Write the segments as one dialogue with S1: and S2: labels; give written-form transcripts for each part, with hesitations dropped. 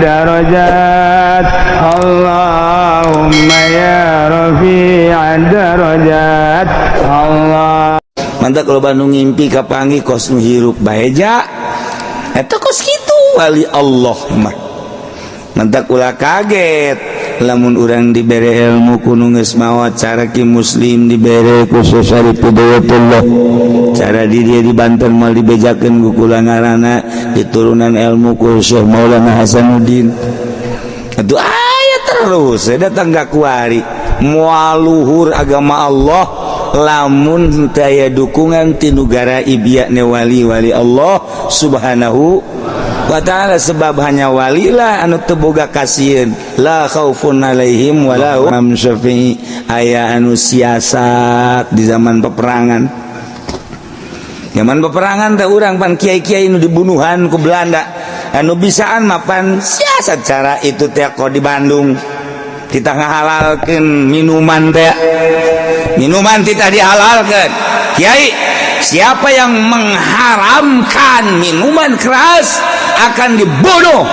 S1: الدرجات اللهم يا رفيع الدرجات الله.
S2: Mantap kalau Bandung ngimpi kapanggih kos nu hirup baeja eta kos kitu wali Allah mah. Mantap ulah kaget lamun urang dibere ilmu ku nu geus maot, cara ki muslim dibere ku Syekh Syarif Hidayatullah, cara di dia di Banten mal dibejakeun ku kula ngaranna diturunan ilmu ku Syekh Maulana Hasanuddin. Atuh aya terus saya datang ka kuari moal luhur agama Allah lamun teu aya dukungan ti negara ibiakne wali-wali Allah Subhanahu wa ta'ala, sebab hanya walilah anu teu boga kasieun, la khaufun alaihim wala hum. Syafi'i aya anu siasat di zaman peperangan. Zaman peperangan teh urang pan kiai-kiai nu dibunuhan ku Belanda, anu bisaan mapan siasat cara itu teh. Kok di Bandung kita ngahalalkeun minuman teh, minuman tidak dihalalkan. Kiai, siapa yang mengharamkan minuman keras akan dibunuh.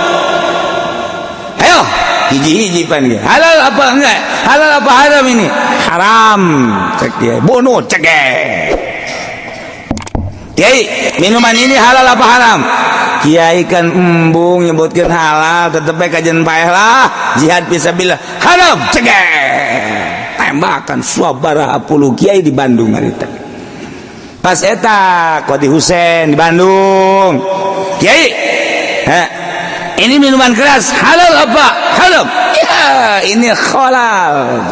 S2: Ayo hiji-hiji pan ge. Halal apa enggak? Halal apa haram ini? Haram, cek kiai. Bunuh, cek. Kiai, minuman ini halal apa haram? Kiai kan embung nyebutkan halal, tetep bae kajen paeh lah, jihad fisabilillah. Haram, cek. Tembakan sabaraha puluh kiai di Bandung harita. Pas eta Qadi Husein di Bandung, kiai, ha, ini minuman keras halal apa haram? Ya, ini halal.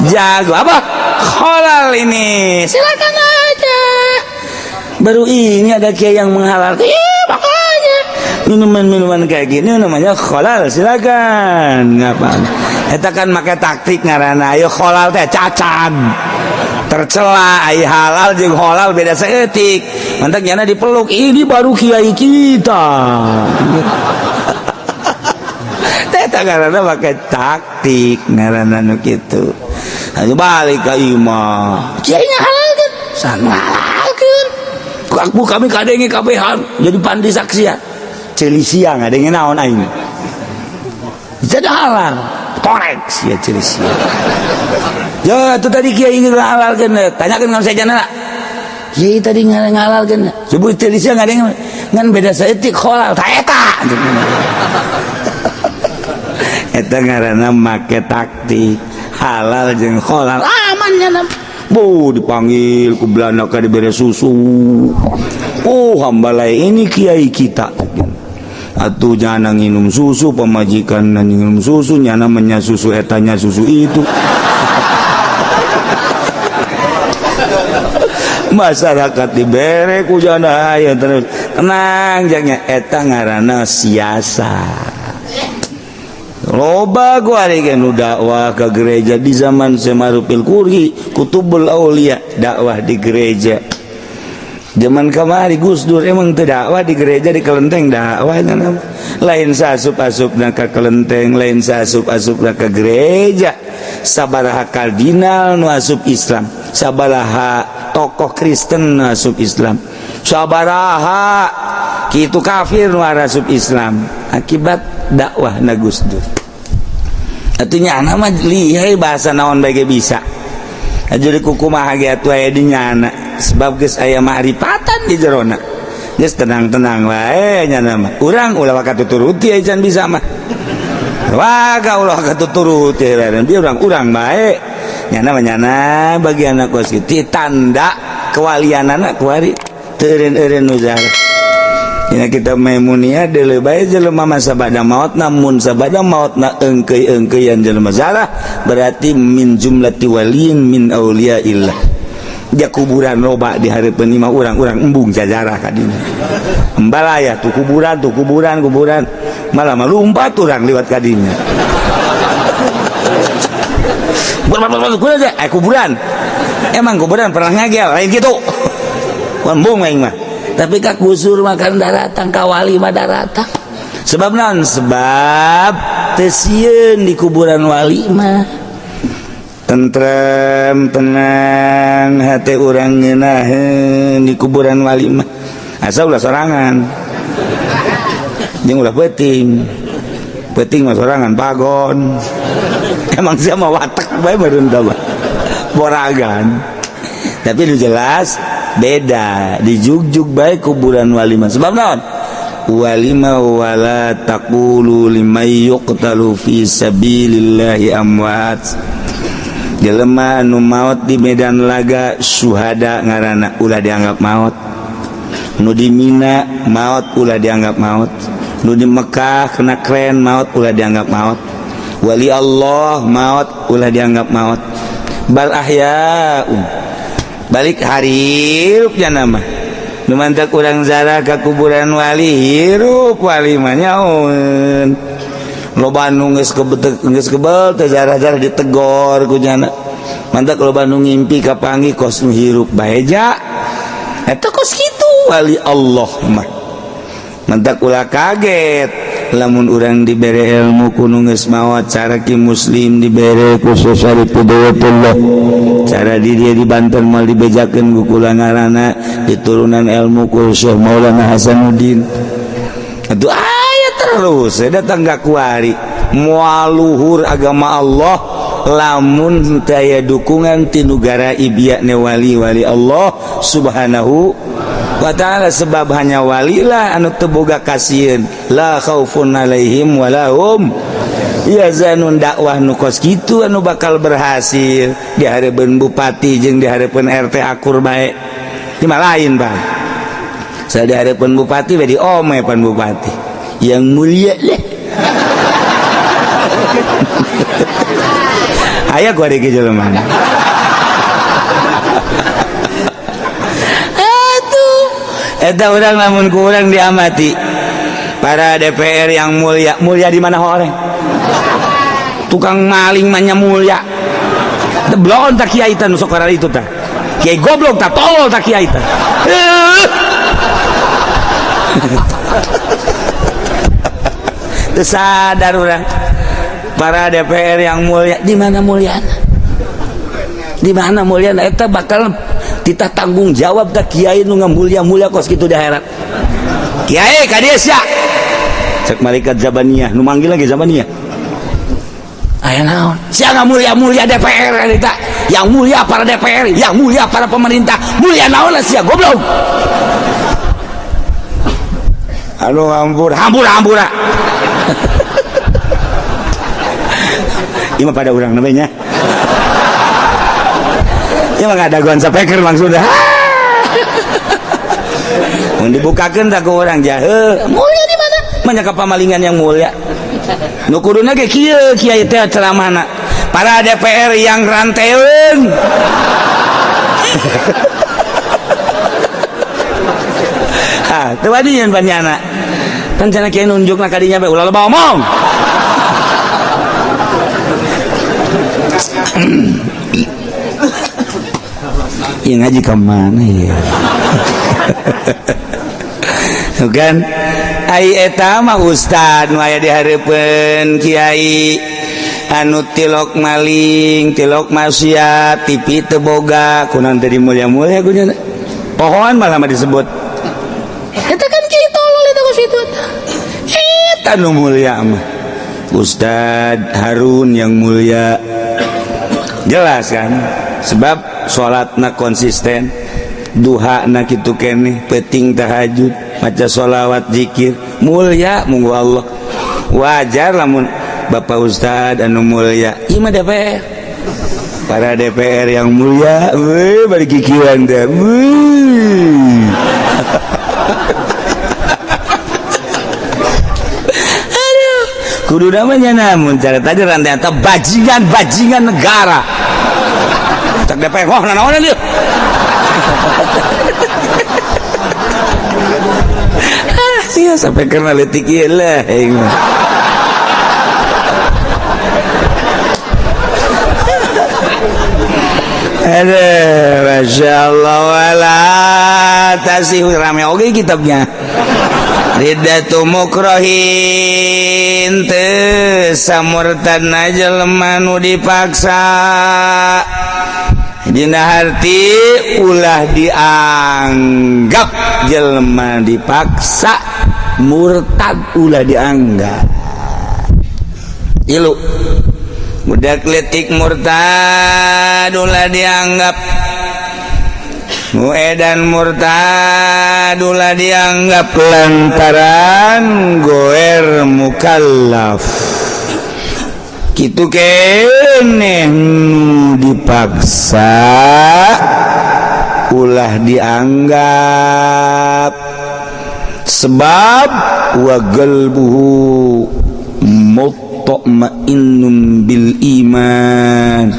S2: Jago apa halal ini, silakan aja. Baru ini ada kiai yang menghalalkan. Iya, makanya minuman-minuman kayak gini namanya halal, silakan. Ngapa eta kan make taktik ngaranna. Ayo halal teh cacat tercela, ai halal jeung halal beda saeutik. Mantak nyana dipeluk, ini baru kiai kita. Teh ngaranna make taktik ngaranna nu kitu. Ayo balik ka imah, kiai ngahalalkeun, sana ngahalalkeun. Aku kami kadenge kabehan jadi pandi saksian ceuli sia ngadenge naon aing jadi halal korek sia ceuli sia. Ya itu tadi kiai ngahalalkeun, tanyakeun ka sejana lah. Kiai tadi ngahalalkeun, sebut ceuli sia ngadenge ngan beda saeutik halal ta eta. Eta ngaranna make taktik halal jeung halal aman nya. Bu dipanggil ku Belanda ka dibere susu. Oh hambalai ini kiai kita. Atuh nyana nginum susu, pamajikan nginum susu, nyana menya susu etanya susu itu. Masyarakat dibere ku jana aya terus. Tenang jangnya eta ngaranna siasat. Loba gua ari nu dakwah ke gereja di zaman Semarupil Kuri Kutubul Aulia dakwah di gereja. Zaman kamari Gus Dur emang teu dakwah di gereja, di kelenteng dakwah lain saasup-asupna ka kelenteng, lain saasup-asupna ka gereja. Sabaraha kardinal nu asup Islam, sabaraha tokoh Kristen nu asup Islam, sabaraha kitu kafir nu asup Islam akibat dakwah na Gus Dur. Atuh nyana mah lihai bahasa naon bae ge bisa. Jadi kukumaha ge atuh aya di nyana sebab geus aya ma'rifatan di jerona. Geus tenang-tenang wae nyana mah. Urang ulah katuturuti can bisa mah. Waga ulah katuturuti dia urang-urang bae. Nyana mah nyana bagian kos kitu tanda kewalianana kuari teu eureun-eureun nu zahar. Dina kita Maimuniyah deuleu bae jelema mah sabada maot, namun sabada maotna eungkeuy-eungkeuyan jelema zarah berarti min jumlati waliin min auliyaillah. Dia kuburan loba di hareupeun imah urang-urang embung jajarah ka dinya. Embalaya tuh kuburan tuh kuburan kuburan malah mah lumpat urang liwat ka dinya. Kuburan. Emang kuburan pernah ngagel lain kitu. Embung aing mah. Tapi ka kusur makan daratang ka wali mah daratang. Sebab naon? Sebab teu sieun di kuburan wali mah. Tentrem tenang hati urang ngeunaheun di kuburan wali mah. Asa ulah sorangan. Jeung ulah peuting. Peuting mah sorangan pagon. Emang sia mah watek bae meureun tah boragan. Tapi nu jelas beda dijugjug bae kuburan wali mah. Sebab naon? Walima wala taqulu liman yuqtalu fi sabilillahi amwat. Jelema anu maot di medan laga syuhada ngaranna ulah dianggap maot. Nu di Mina maot ulah dianggap maot. Nu di Mekah kena kren maot ulah dianggap maot. Wali Allah maot ulah dianggap maot. Bal ahyaun. Balik haripnya nama. Nu mantak urang zarah ka kuburan wali hirup wali mah nyaun. Loba nu geus kebel teh zarah-zarah ditegor ku nyana. Mantak loba nu ngimpi kapanggih kos nu hirup bae ja. Eta kos kitu wali Allah mah. Mantak ulah kaget lamun urang dibere ilmu ku nu geus maot cara ki muslim dibere ku Syarif Hidayatullah. Cara di dia di Banten moal dibejakeun ku kula ngaranna diturunan ilmu ku Syekh Maulana Hasanuddin. Atuh aya terus datang ka kuari moal luhur agama Allah lamun teu aya dukungan ti nugara ibiakne wali-wali Allah Subhanahu wa ta'ala. Sebab hanya walilah anu teu boga kasieun, la khaufun alaihim walahum yahzanun. Dakwah nu kos kitu anu bakal berhasil di hareupeun bupati jeung di hareupeun RT akur bae. Di mah lain Pak. Saya di hareupeun bupati bae diome pan bupati. Yang mulia leh. Aya gua di jelema. Atuh eta urang lamun ku urang diamati para DPR yang mulia, mulia di mana horeng? Tukang maling mah nya mulia. Deblon tak kiai teh nu sok itu tah. Kiai goblok tah, tolol tah kiai tah. Teu sadar urang. Para DPR yang mulia, di mana mulyana? Di mana mulyana? Eta bakal kita tanggung jawab tah kiai nu ngamulia-mulia kos kitu di akhirat. Kiai ka dieu sia. Cek malaikat Zabaniyah, nu manggil lagi Zabaniyah. Aya naon? Sia ngamulia-mulia DPR eta. Yang mulia para DPR, yang mulia para pemerintah, mulia naon lah sia goblok. Aduh ampun, hampura hampura. Ieu mah pada urang namanya. Ieu mah ngadaguan sapeker maksudna. Mun dibukakeun tak ku urang jahe. Mulia di mana? Manya ka pamalingan yang mulia. Nu kuduna ge kieu kiai teh ceramahna. Para DPR yang ranteun. Ah, teu wani nyeun panyana. Kan cenah kiai nunjukna ka dinya bae ulah loba omong. Ieu ngaji ka mana ya? Bukan ai eta mah ustad nu aya di hareupeun kiai anu tilok maling, tilok maksiat, TV teu boga, kunaon teh dimulia-mulia ku nya. Pohoan malah mah disebut. Eta kan kiai tolol eta kos kitu. Eta nu mulia mah. Ustad Harun yang mulia. Jelas kan? Sebab salatna konsisten, duha na kitu keneh, peuting tahajud, maca sholawat zikir, mulia munggu Allah. Wajar lamun Bapak Ustad anu mulia, ieu mah DPR. Para DPR yang mulia, weuh bari kikieuan teh. Weuh. Aduh, kudu namanya namun cara tadi rantai eta bajingan-bajingan negara. Cak DPR, wah nanaonan ieu. Ah, sia sampai karena leutik ieu lah aing mah. Aduh, Masya Allah wala tasih rame oge kitabnya. Riddatu mukrohin teu samurtadna jelema nu dipaksa. Dina harti ulah dianggap jelema dipaksa. Murtad ulah dianggap. Ilu budak letik murtad ulah dianggap, nu edan murtad ulah dianggap lantaran goer mukallaf. Kitu keneh nu dipaksa ulah dianggap, sebab wa qalbuhu mutmainnun bil iman,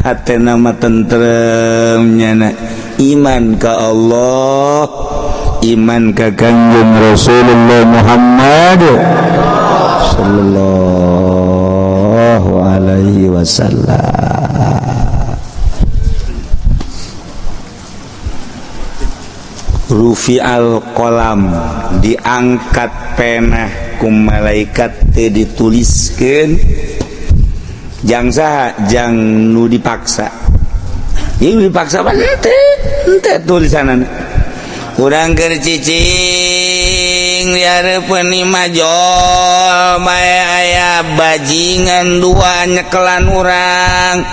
S2: hatena mah tentrem nyana iman ka Allah, iman ka Kangjeng Rasulullah Muhammad sallallahu alaihi wasallam. Rufi'al kolam, diangkat pena ku malaikat teh dituliskeun jang saha, jang nu dipaksa. Ieu dipaksa mah teh tulisanana. Urang keur cicing di hareupeun imah jol bae aya bajingan dua nyekelan urang.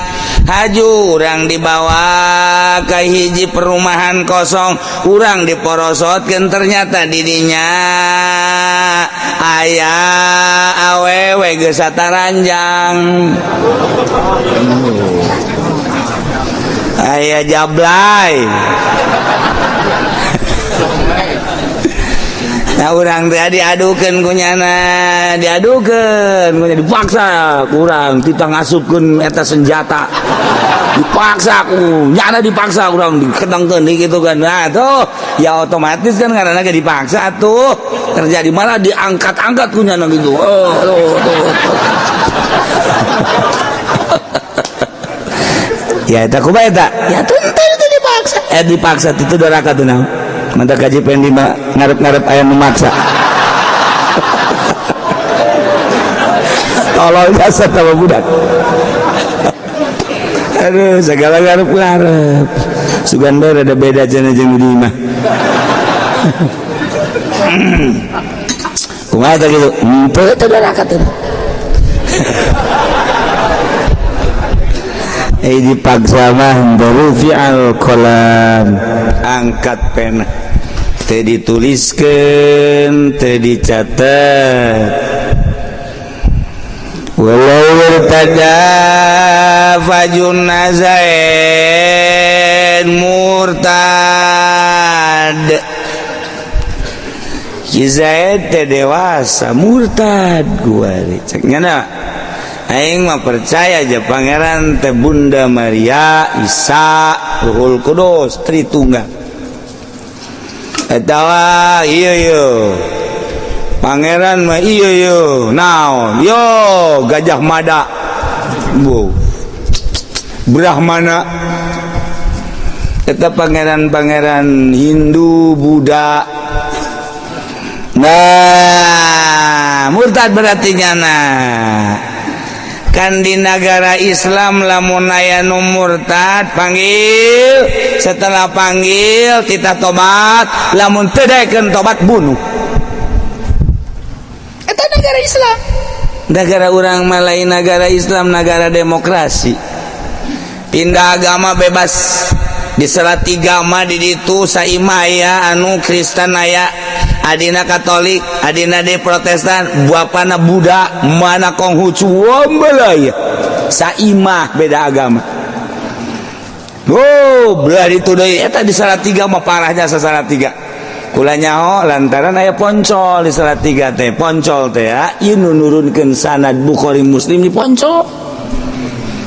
S2: Haju urang dibawa ke hiji perumahan kosong, urang diporosotkeun, ternyata didinya aya awewe geus sataranjang, aya jablay. Nah urang teh diadukeun ku nyana, diadukeun ku nyana, dipaksa kurang titah ngasupkeun eta senjata, dipaksa ku nyana, dipaksa urang dikedengkeun gitu kan. Nah tuh ya otomatis kan karena ge dipaksa tuh terjadi malah diangkat-angkat ku nyana gitu. Oh tuh tuh. Ya eta kumaha eta? Ya tentu itu dipaksa. Dipaksa itu doraka tuh naon? Mantap kaji pendi ngarep-ngarep ayam memaksa. Tolol jasa sama budak. Aduh, segala ngarep-ngarep. Sugan bae rada beda cenah jeung di imah. Kumaha teh kitu? Henteu teh doraka teh. Dipaksa mah rufi'al qalam, angkat pena teh dituliskeun, teh dicatet. Walau irtada fajun nazain murtad. Ki Zaid teh dewasa murtad gua cek nyana. Aing mah percaya aja pangeran teh Bunda Maria, Isa, Ruhul Kudus, Tritunggal. Eta iya yo. Pangeran mah iya yo. Naon? Yo Gajah Mada. Bu. Brahmana. Eta pangeran-pangeran Hindu, Buddha. Nah, murtad berarti nyana. Kan di negara Islam lamun aya nu murtad panggil, setelah panggil kita tobat, lamun teu daekeun tobat bunuh. Eta negara Islam. Negara urang mah lain negara Islam, negara demokrasi. Pindah agama bebas. Di Salatiga mah di ditu saimah aya anu Kristen aya, adina Katolik, adina de Protestan, bapana Buddha, mana Konghucu, wambelaya. Saimah beda agama. Oh, belah ditu deui eta di Salatiga mah parahnya sa Salatiga. Kula nyaho lantaran aya poncol di Salatiga teh, poncol teh ya, ieu nu nurunkeun sanad Bukhari Muslim di poncol.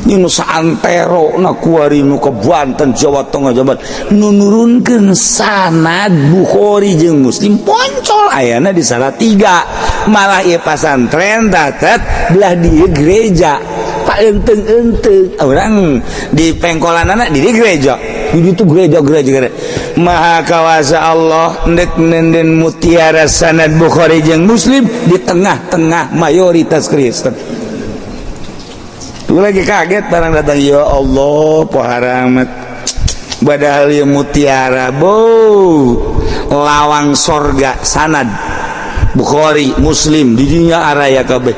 S2: Ini nu saantero na kuari nu ke Banten Jawa Tengah Jawa nu nurunkeun sanad Bukhari jeung Muslim poncol ayana di Salatiga. Malah ieu pasantren tatet belah dieu gereja. Pak enteng-enteng orang di pengkolanana di gereja. Di ditu gereja gereja. Maha kawasa Allah ndek nenden mutiara sanad Bukhari jeung Muslim di tengah-tengah mayoritas Kristen. Lu lagi kaget barang datang, ya Allah poharamat padahal ya mutiara bu lawang sorga sanad Bukhari Muslim di dinya araya kabeh.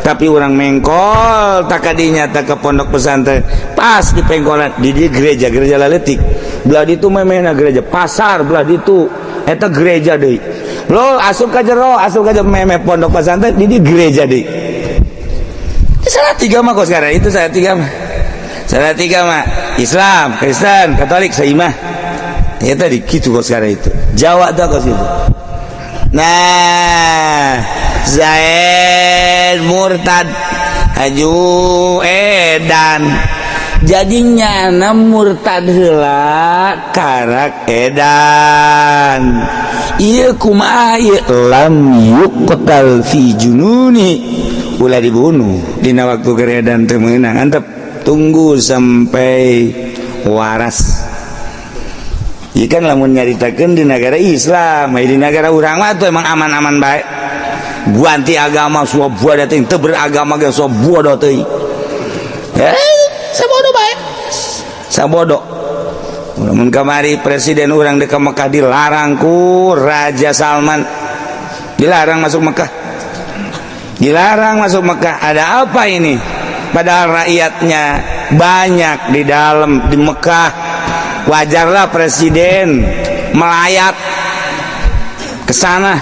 S2: Tapi orang mengkol tak kadinya tak ke pondok pesantren pas di pengkolan di gereja gereja laletik belah ditu memehna gereja pasar belah ditu eta gereja deui lo asup ka jero asup ka memeh pondok pesantren di gereja deui. Salah tiga mah kok sekarang itu salah tiga mah salah tiga mah Islam Kristen Katolik saimah ya tadi gitu kok sekarang itu Jawa tuh kok situ. Nah Zaid murtad haju edan jadinya nyana murtad heula karak edan ieu kumaha ieu lam yuqtal fi jununi ulah dibunuh dina waktu keredan teu meunang antep tunggu sampai waras. Ieu kan lamun nyaritakeun di negara Islam di negara urang mah tuh emang aman-aman bae ganti agama suah buah teuing teu beragama ge suah bodoh teuing sabodo bae sabodo. Mun kamari presiden urang deuk ka Mekah dilarang ku Raja Salman dilarang masuk Mekah dilarang masuk Mekah. Ada apa ini padahal rakyatnya banyak di dalam di Mekah wajarlah presiden melayat ke sana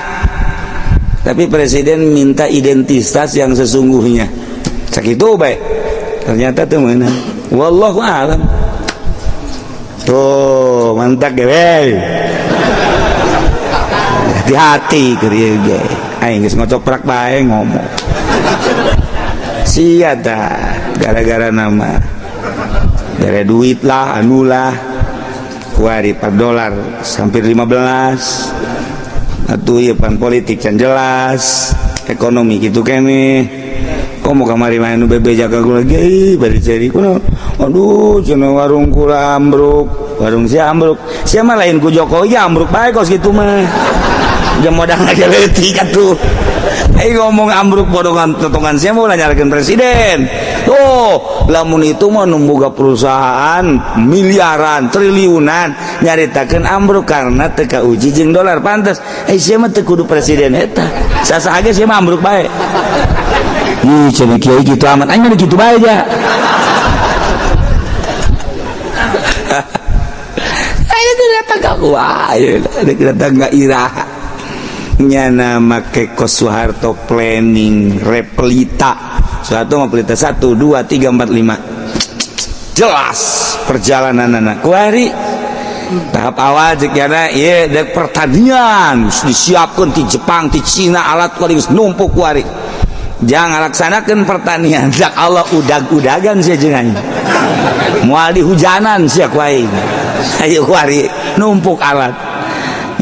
S2: tapi presiden minta identitas yang sesungguhnya sakitu bae ternyata teu meunang wallahu alam. Tuh mantap ge hati-hati keur ieu ge aing geus ngocoprak bae ngomong sia tah gara-gara nama dari duit lah anu lah kuari 4 dolar hampir 15 atuh ieu pan politik can jelas ekonomi gitu kene komo kamari mah nu bebe jaga gula ge bari ceri kuno aduh cenah warung kula ambruk warung sia ambruk sia mah lain ku Jokowi ambruk bae kos kitu mah jam modal lagi leutik atuh aing ngomong ambruk bodongan totongan sia mah ulah nyalakeun presiden. Oh lamun itu mah nu boga perusahaan miliaran triliunan nyaritakeun ambruk karena teu kauji jeung dolar pantes sia mah teu kudu presiden eta sasaha ge sia mah ambruk bae. Ih cenah kiai kitu amat aing mah kitu bae ja. Aing teh datang ka kumaha datang ka iraha nyana make kos Soeharto planning repelita Soeharto mah pelita 1 2 3 4 5 jelas perjalanan anak kuari tahap awal cek nyana ieu dek pertanian disiapkeun ti Jepang ti Cina alat kuari geus numpuk kuari jangan laksanakeun pertanian dak Allah udag-udagan sia jeung aing moal dihujanan sia ku aing ayo kuari numpuk alat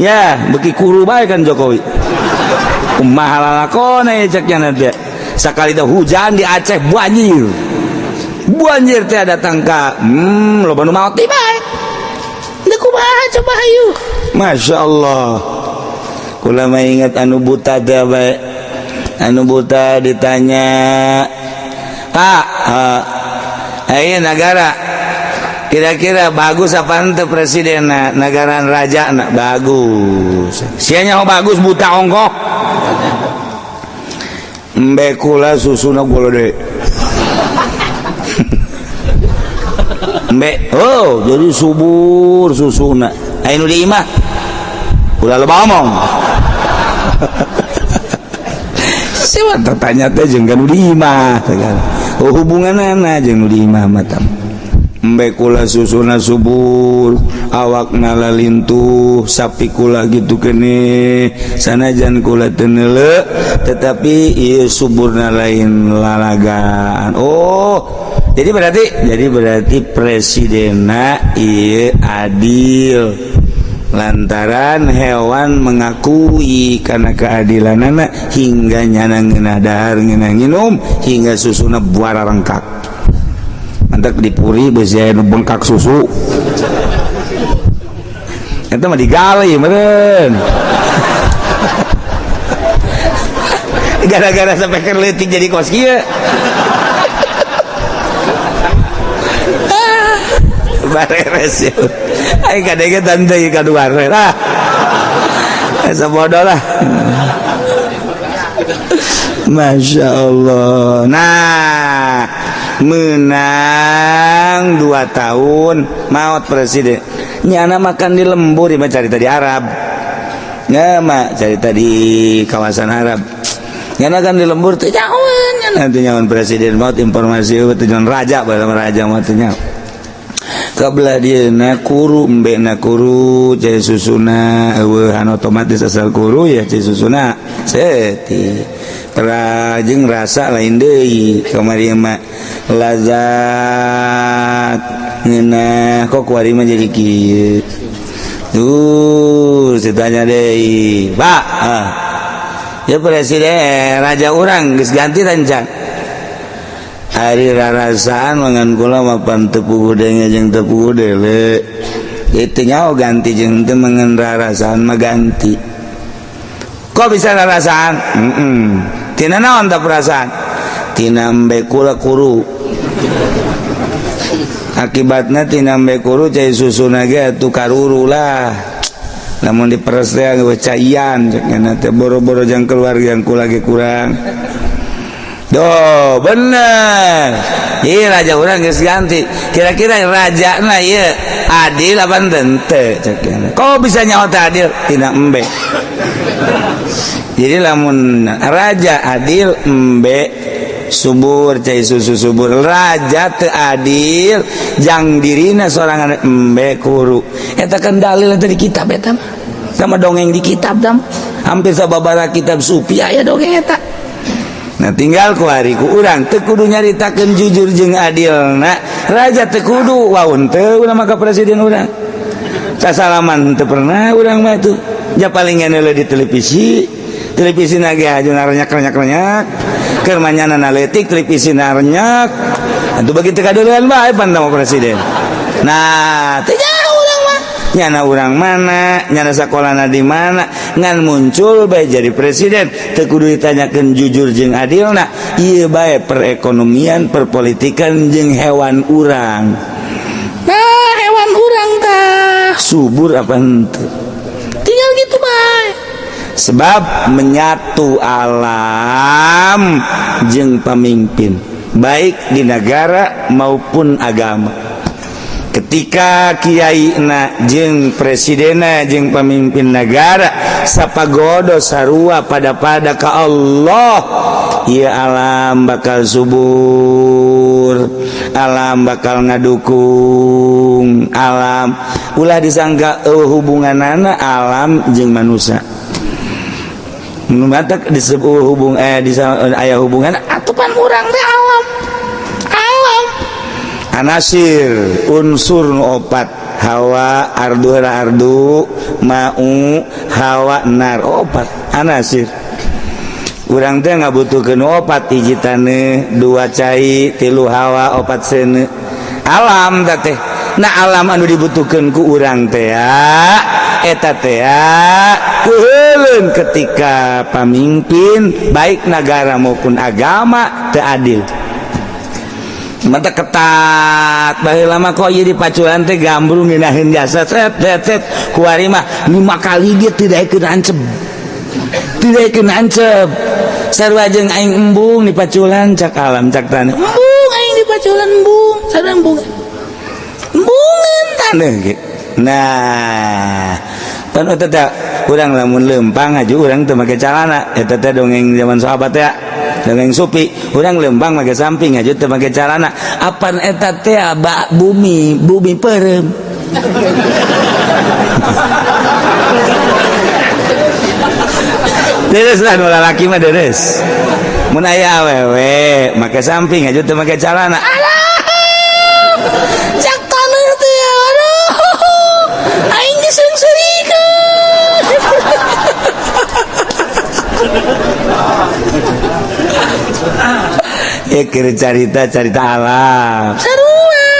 S2: ya beki kuru bae kan Jokowi kumaha lalakona cek nyana teh sakali teh hujan di Aceh banjir banjir teh datang ka loba nu maot bae teu kumaha coba hayu Masya Allah kula mah ingat anu buta teh bae anu buta ditanya Pak ayo negara kira-kira bagus apa ente presiden negara raja nak bagus sianya bagus buta ongkoh embe kula susuna golode embe oh jadi subur susuna ayo nu di imah ulah loba omong siapa tertanya teh jeung nu di imah oh hubunganana jeung nu di imah mah embe kula susuna subur awak nalalintuh sapi kula gitu kene sanajan kula teu neuleu tetapi ieu suburna lain lalagaan. Oh jadi berarti presidenna ieu adil lantaran hewan mengakui karena keadilanana hingga nyana ngeunah dahar ngeunah nginum hingga susuna buara rengkak. Mantak dipuri beusi aya nu bengkak susu eta mah digali meureun gara-gara sampai keur leutik jadi kos kieu bareres ya aing kadenge tante ka duar ah asa bodoh lah. Masya Allah. Nah, menang 2 tahun maut presiden. Nyana makan di lembur, mah carita di Arab. Ya mah carita di kawasan Arab. Nyana kan di lembur teh nyahoan, nyana teh nyahoan presiden maut informasi teh nyahoan raja bae raja maut teh nyaho. Kabelah dieuna kuru embena kuru cai susuna eueuhan otomatis asal kuru ya cai susuna seti. Prajeng rasa lain deui kamari mah lazat ngeunah kok kuari mah jadi kieu. Tuh ditanya deui, Pak, ah. Ya presiden raja urang geus ganti rancan. Ari rarasaan mangan kula mapan teu puguh denge jeung teu puguh dele. Itu nyaho ganti jeung teu mangan rarasaan mah ganti. Kok bisa rarasaan? Tina naon tah perasaan? Tina embe kula kuru. Akibatna tina embe kuru cai susuna ge atuh karuru lah. Lamun diperes teh geus caian cek nya teh boro-boro jang keluarga yang kula ge kurang. Doh, bener. Iya raja urang geus ganti. Kira-kira rajana ieu adil apa henteu cek nya. Kok bisa nyaho teh adil? Tina embe. Jadi lamun raja adil embe subur cai susu subur, raja teu adil jang dirina sorangan embe kuru. Eta kan dalil eta di kitab eta mah. Sama dongeng di kitab tah. Hampir sababaraha kitab sufi aya dongeng eta. Nah tinggal ku hari ku urang teu kudu nyaritakeun jujur jeung adilna. Raja teu kudu waun teu urang mah ka presiden urang. Sasalaman teu pernah urang mah tuh. Ja paling ngeuneuh di televisi. Televisi na ge aju narenyak-renyak-renyak. Keur manyana leutik televisi narenyak. Atuh begitu kadeuleun bae pan tah presiden. Nah, teu jauh urang mah. Nyana urang mana, nyana sakolana di mana, ngan muncul bae jadi presiden, teu kudu ditanyakeun jujur jeung adilna. Ieu bae perekonomian, perpolitikan jeung hewan urang. Nah, hewan urang tah subur apa henteu? Tinggal gitu bae. Sebab menyatu alam jeung pamimpin, baik di negara maupun agama. Ketika kiai na jeung presidena jeung pemimpin negara sapagodo sarua pada-pada ka Allah, ya alam bakal subur, alam bakal ngadukung alam. Ulah disangka hubunganana alam jeung manusia. Matak disebut hubung aya hubungan atupan urang teh alam. Alam anasir unsur nu opat, hawa ardu ardu mau hawa nar opat anasir. Urang teh ngabutuhkeun opat, hiji taneuh, dua cai, tilu hawa, opat seuneu. Alam teh teh. Nah alam anu dibutuhkeun ku urang teh eta teh keuheuleun ketika pamimpin baik negara maupun agama teu adil. Mata ketat baheula mah kok ieu di paculan teh gambrung ngeunaheun jasa set set set kuari mah 5 kali dia tidak daekeun anceb. Tidak daekeun anceb. Sarua jeung aing embung di paculan cak alam cak taneuh. Embung aing di paculan embung, sarua embung. Embungeun taneuh ge. Nah, pan eta teh urang lamun leumpang aju urang teu make calana, eta teh dongeng zaman sahabat ya. Dongeng supi, urang leumpang make samping aju teu make calana. Apan eta teh bak bumi, bumi peureum. Deres lah nu lalaki mah deres. Mun aya awewe make samping aju teu make calana. Alah. Cak taneuh teh aduh. Aing geus seungseurikeun. Ya keur carita-carita alam. Sarua.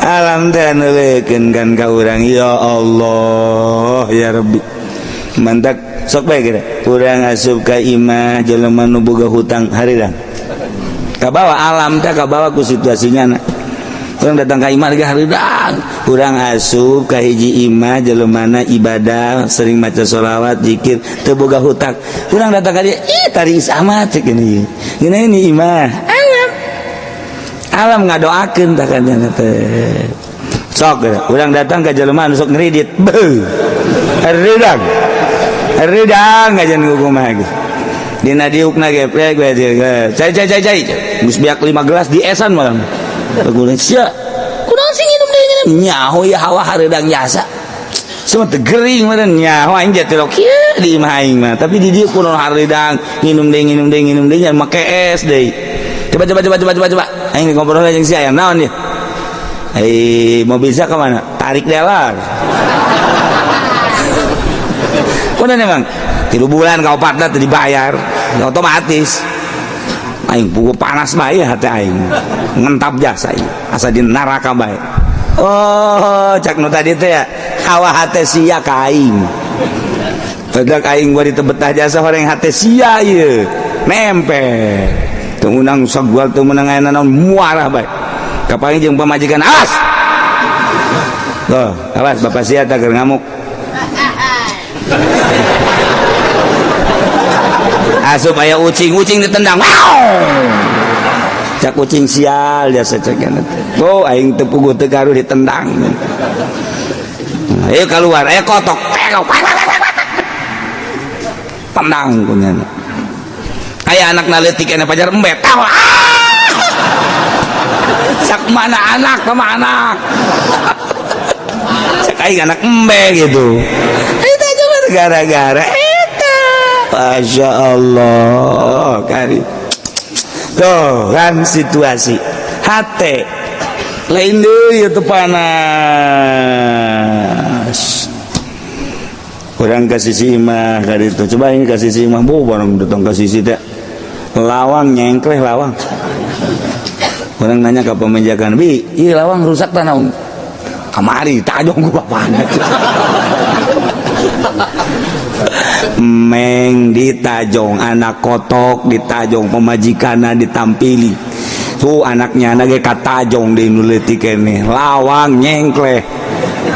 S2: Alam teh neulekeun kan ka urang ya Allah ya Rabbi. Mantak sok bae geura. Urang asup ka imah jelema nu boga hutang harirang. Kabawa alam teh kabawa ku situasinya. Urang datang ka imah ge hareudang. Urang asup ka hiji imah jelemana ibadah, sering maca sholawat, zikir, teu boga hutang. Urang datang ka dieu, ih taris amat cek ini. Gini ini imah. Alam. Alam ngadoakeun tah kan teh. Sok urang datang ka jelema anu sok ngredit. Beuh. Hareudang. Hareudang ngajan kumaha geus. Dina diukna geprek we cai cai cai cai. Geus beak 5 gelas di esan malam. Kunaon sia? Kunaon sih nginum deui nginum? Nyaho ya hawa hareudang jasa. Semua teu gering meureun nyaho aing jatuh kieu di imah aing mah. Tapi di dieu kunaon hareudang nginum deui nginum deui nginum deui nya make es deui. Coba coba coba coba coba coba. Aing ngobrol jeung sia aya naon ieu? Eh, mobil sia ka mana? Tarik dealer. Kunaon emang? 3 bulan ka opatna teu dibayar, otomatis. Aing pugu panas bae hati aing. Ngentap jasa ieu, asa di neraka bae. Oh, cak nu tadi teh ya, hawa hate sia ka aing. Pedak aing gua ditebetah jasa horeng hate sia ieu. Nempel. Teu meunang sagual teu meunang aya naon muarah bae. Kapanggih jeung pamajikan, awas. Tuh, awas bapak sia teh keur ngamuk. Asup aya ucing, ucing ditendang. Wow! Cak ucing sial jasa cek teh. Oh, aing teu puguh teu garuh ditendang. Ayo keluar, ayo kotok. Tendang kunyana. Aya anak leutik aya pajar embet. Ah! Cak mana anak sama anak. Cak aing anak embe gitu. Itu aja gara-gara Masya Allah kari. Tuh kan situasi hate lain deui itu panas. Kurang ke sisi imah kari itu. Coba ini ke sisi imah bu barang datang ke sisi teh. Lawang nyengkleh lawang. Orang nanya ke pemajikan, "Bi, ieu lawang rusak tah naon?" Kamari tajong ku bapana. Meng ditajong anak kotok ditajong pemajikanna ditampili tuh anaknya anak ge katajong di nu leutik keneh lawang nyengkleh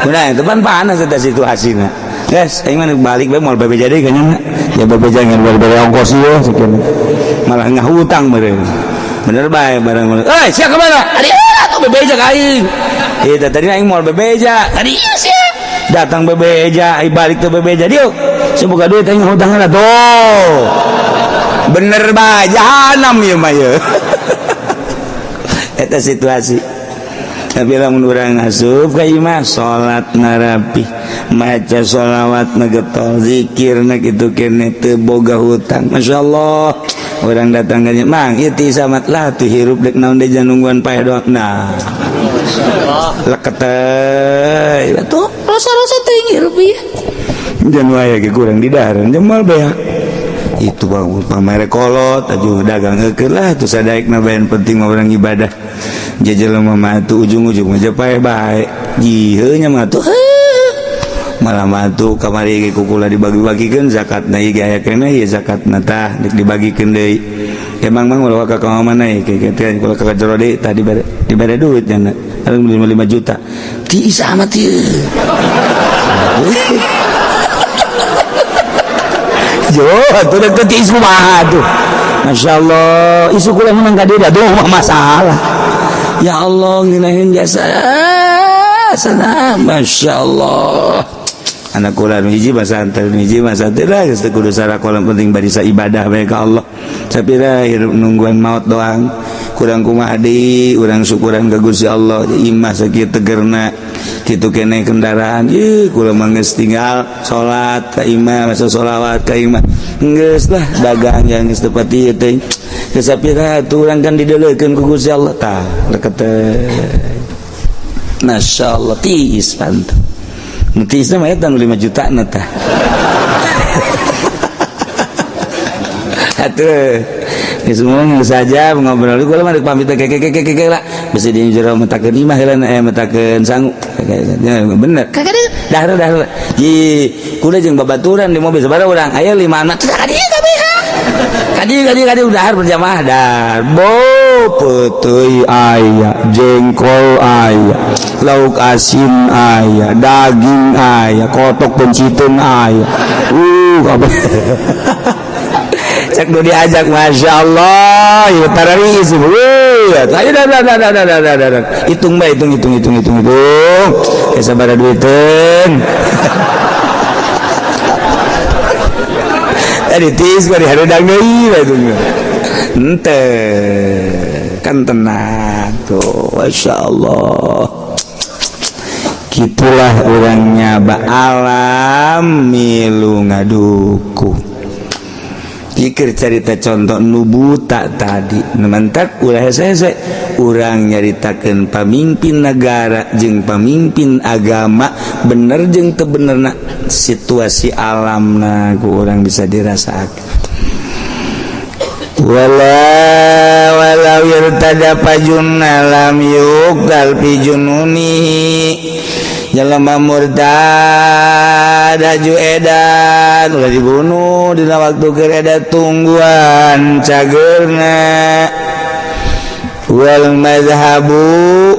S2: udah itu kan panas eta situasina guys aing mah balik bae moal bebeja deui kayaknya ya bebeja ngan bere ongkos ieu sakieu malah ngahutang meureun bener bae barang euy sia ka mana tadi atuh bebeja ka aing ieu tadi aing moal bebeja tadi ieu sia datang bebeja aing balik teu bebeja dieu semoga duit aing hutangna tuh bener bae jahanam ieu mah ieu eta situasi tapi lamun urang asup ka imah salat narapi maca sholawat na getol zikir na kitu keneh teu boga hutang masyaallah urang datang ka mang ieu ti samat lah tuh hirup dek naon deui nungguan paeh doang nah leket teh atuh rasa-rasa teh hirup ieu jangan wae ge kurang di dahareun jemal beak itu bang pamere kolot aju dagang heukeun lah tuh sadaekna bae penting mah urang ibadah jelema mah atuh ujung-ujung mah paeh bae jiheu nya mah atuh malah mah atuh kamari ge kukula dibagi-bagikeun zakatna ieu ge aya keneh ieu zakatna tah dibagikeun deui emang mah ulah ka mana ieu kieu kula ka jero deui tah dibere duit nya 5 juta tiis amat ieu Jo, atuh dek teh tiis kumaha atuh. Masyaallah, isu kula menang ka dieu aduh mah masalah. Ya Allah, ngeunaheun jasa. Sana, masyaallah. Anak kula nu hiji masantren, hiji masantren lah geus teu kudu sarakola penting barisa ibadah bae ka Allah. Sapira hirup nungguan maut doang. Kurang kumaha deui, urang syukuran ka Gusti Allah, imah sakieu tegerna. Kitu keneh kendaraan, ieu kula mah geus tinggal salat ka imah, masa sholawat ka imah. Geus lah dagang yang geus teu pati ieu teh. Geus sapira atuh urang kan dideulekeun ku Gusti Allah tah leket teh. Masyaallah tiis pantu. Nu tiisna mah eta nu 5 juta na tah. Atuh geus ngomong saja ngobrol kula mah rek pamit keke lah bisi di jero metakeun imah heula metakeun sangu bener dahar dahar ji kula jeung babaturan di mobil sabaraha urang aya 5 anak ka dieu kabeh ka dieu ka dieu dahar berjamaah dahar bo Oh, peuteuy aya, jengkol aya, lauk asin aya, daging aya, kotok penciteun aya. Kabeh. Cek nu diajak, Masya Allah, ya tararis. Ayo dah dah dah dah dah dah dah. Hitung bae, hitung hitung hitung hitung hitung. Ya sabaraha duiteun. Tadi tis bari hareudang deui bae itu. Ente kan tenang tuh, Masya Allah. Gitulah orangnya ba alam milu ngaduku. Pikir cerita contoh nu buta tadi mentak ulah hese urang nyaritakeun pamimpin negara jeung pamimpin agama bener jeung teu benerna situasi alamna ku urang bisa dirasakan. Wala walau irtada pajunna lam yuqtal fi jununihi jelema murtad haju edan ulah dibunuh dina waktu keur edan tungguan cageurna. Wal madhhabu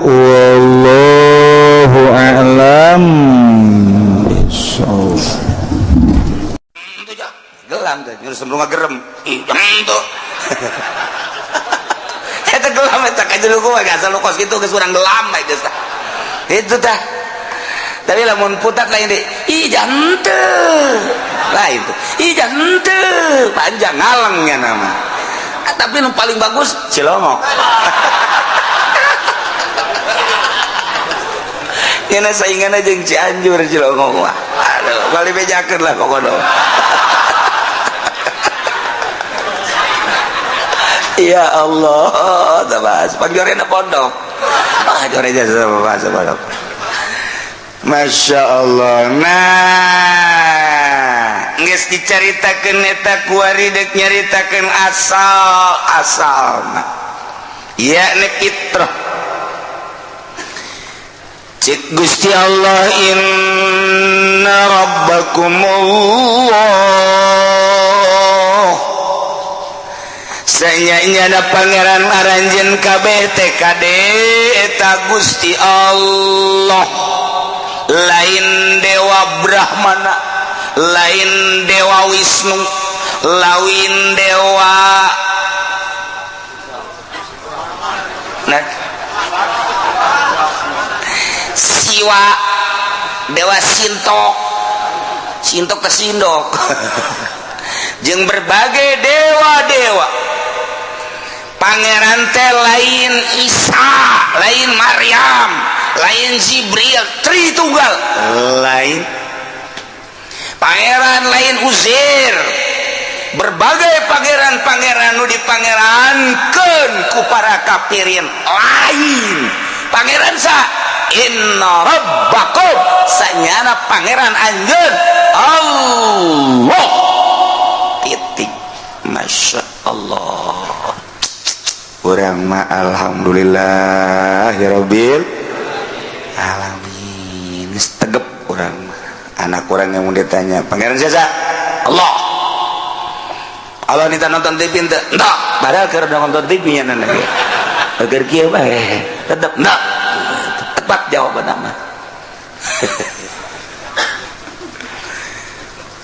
S2: wallahu a'lam bissawab.
S3: Gelam teh nyuruh sembrung gerem. Ih, tuh. Eta gelam eta ka jero gua asal lu kos kitu geus urang gelam bae geus tah. Itu tah. Tapi lamun putat lain deh, ih jante lah itu, ih jante panjang ngalengnya nama. Ah, tapi yang paling bagus Cilongok. Ini saingan aja yang Cianjur Cilongok mah. Aduh, bali bejakeun lah pokoknya. Ya Allah, tabas pangjorena pondok. Ah, jorena sama bahasa pondok. Masya Allah. Nah, geus dicaritakeun eta kuari deuk nyaritakeun asal-asalna. Yakni fitrah. Cik Gusti Allah, inna rabbakumullah. Sanyanya pangeran aranjeun kabeh TKD eta Gusti Allah. Lain dewa Brahmana, lain dewa Wisnu, lain dewa nah, Siwa, dewa Sintok, Sintok ke Sindok, jeung berbagai dewa-dewa. Pangeran teh lain Isa, lain Maryam, lain Jibril, Tritunggal, lain pangeran, lain Uzair. Berbagai pangeran-pangeran nu dipangerankeun ku para kafirin lain. Pangeran sa inna rabbakum, sanyana pangeran anjeun Allah. Titik. Masya Allah. Urang mah alhamdulillah ya rabbil alamin. Geus tegep urang mah. Anak urang yang mau ditanya, pangeran siapa? Allah. Allah nita nonton TV henteu? Henteu. Padahal keur nonton TV nya nana ge. Keur kieu bae, tetep henteu. Tepat jawaban mah.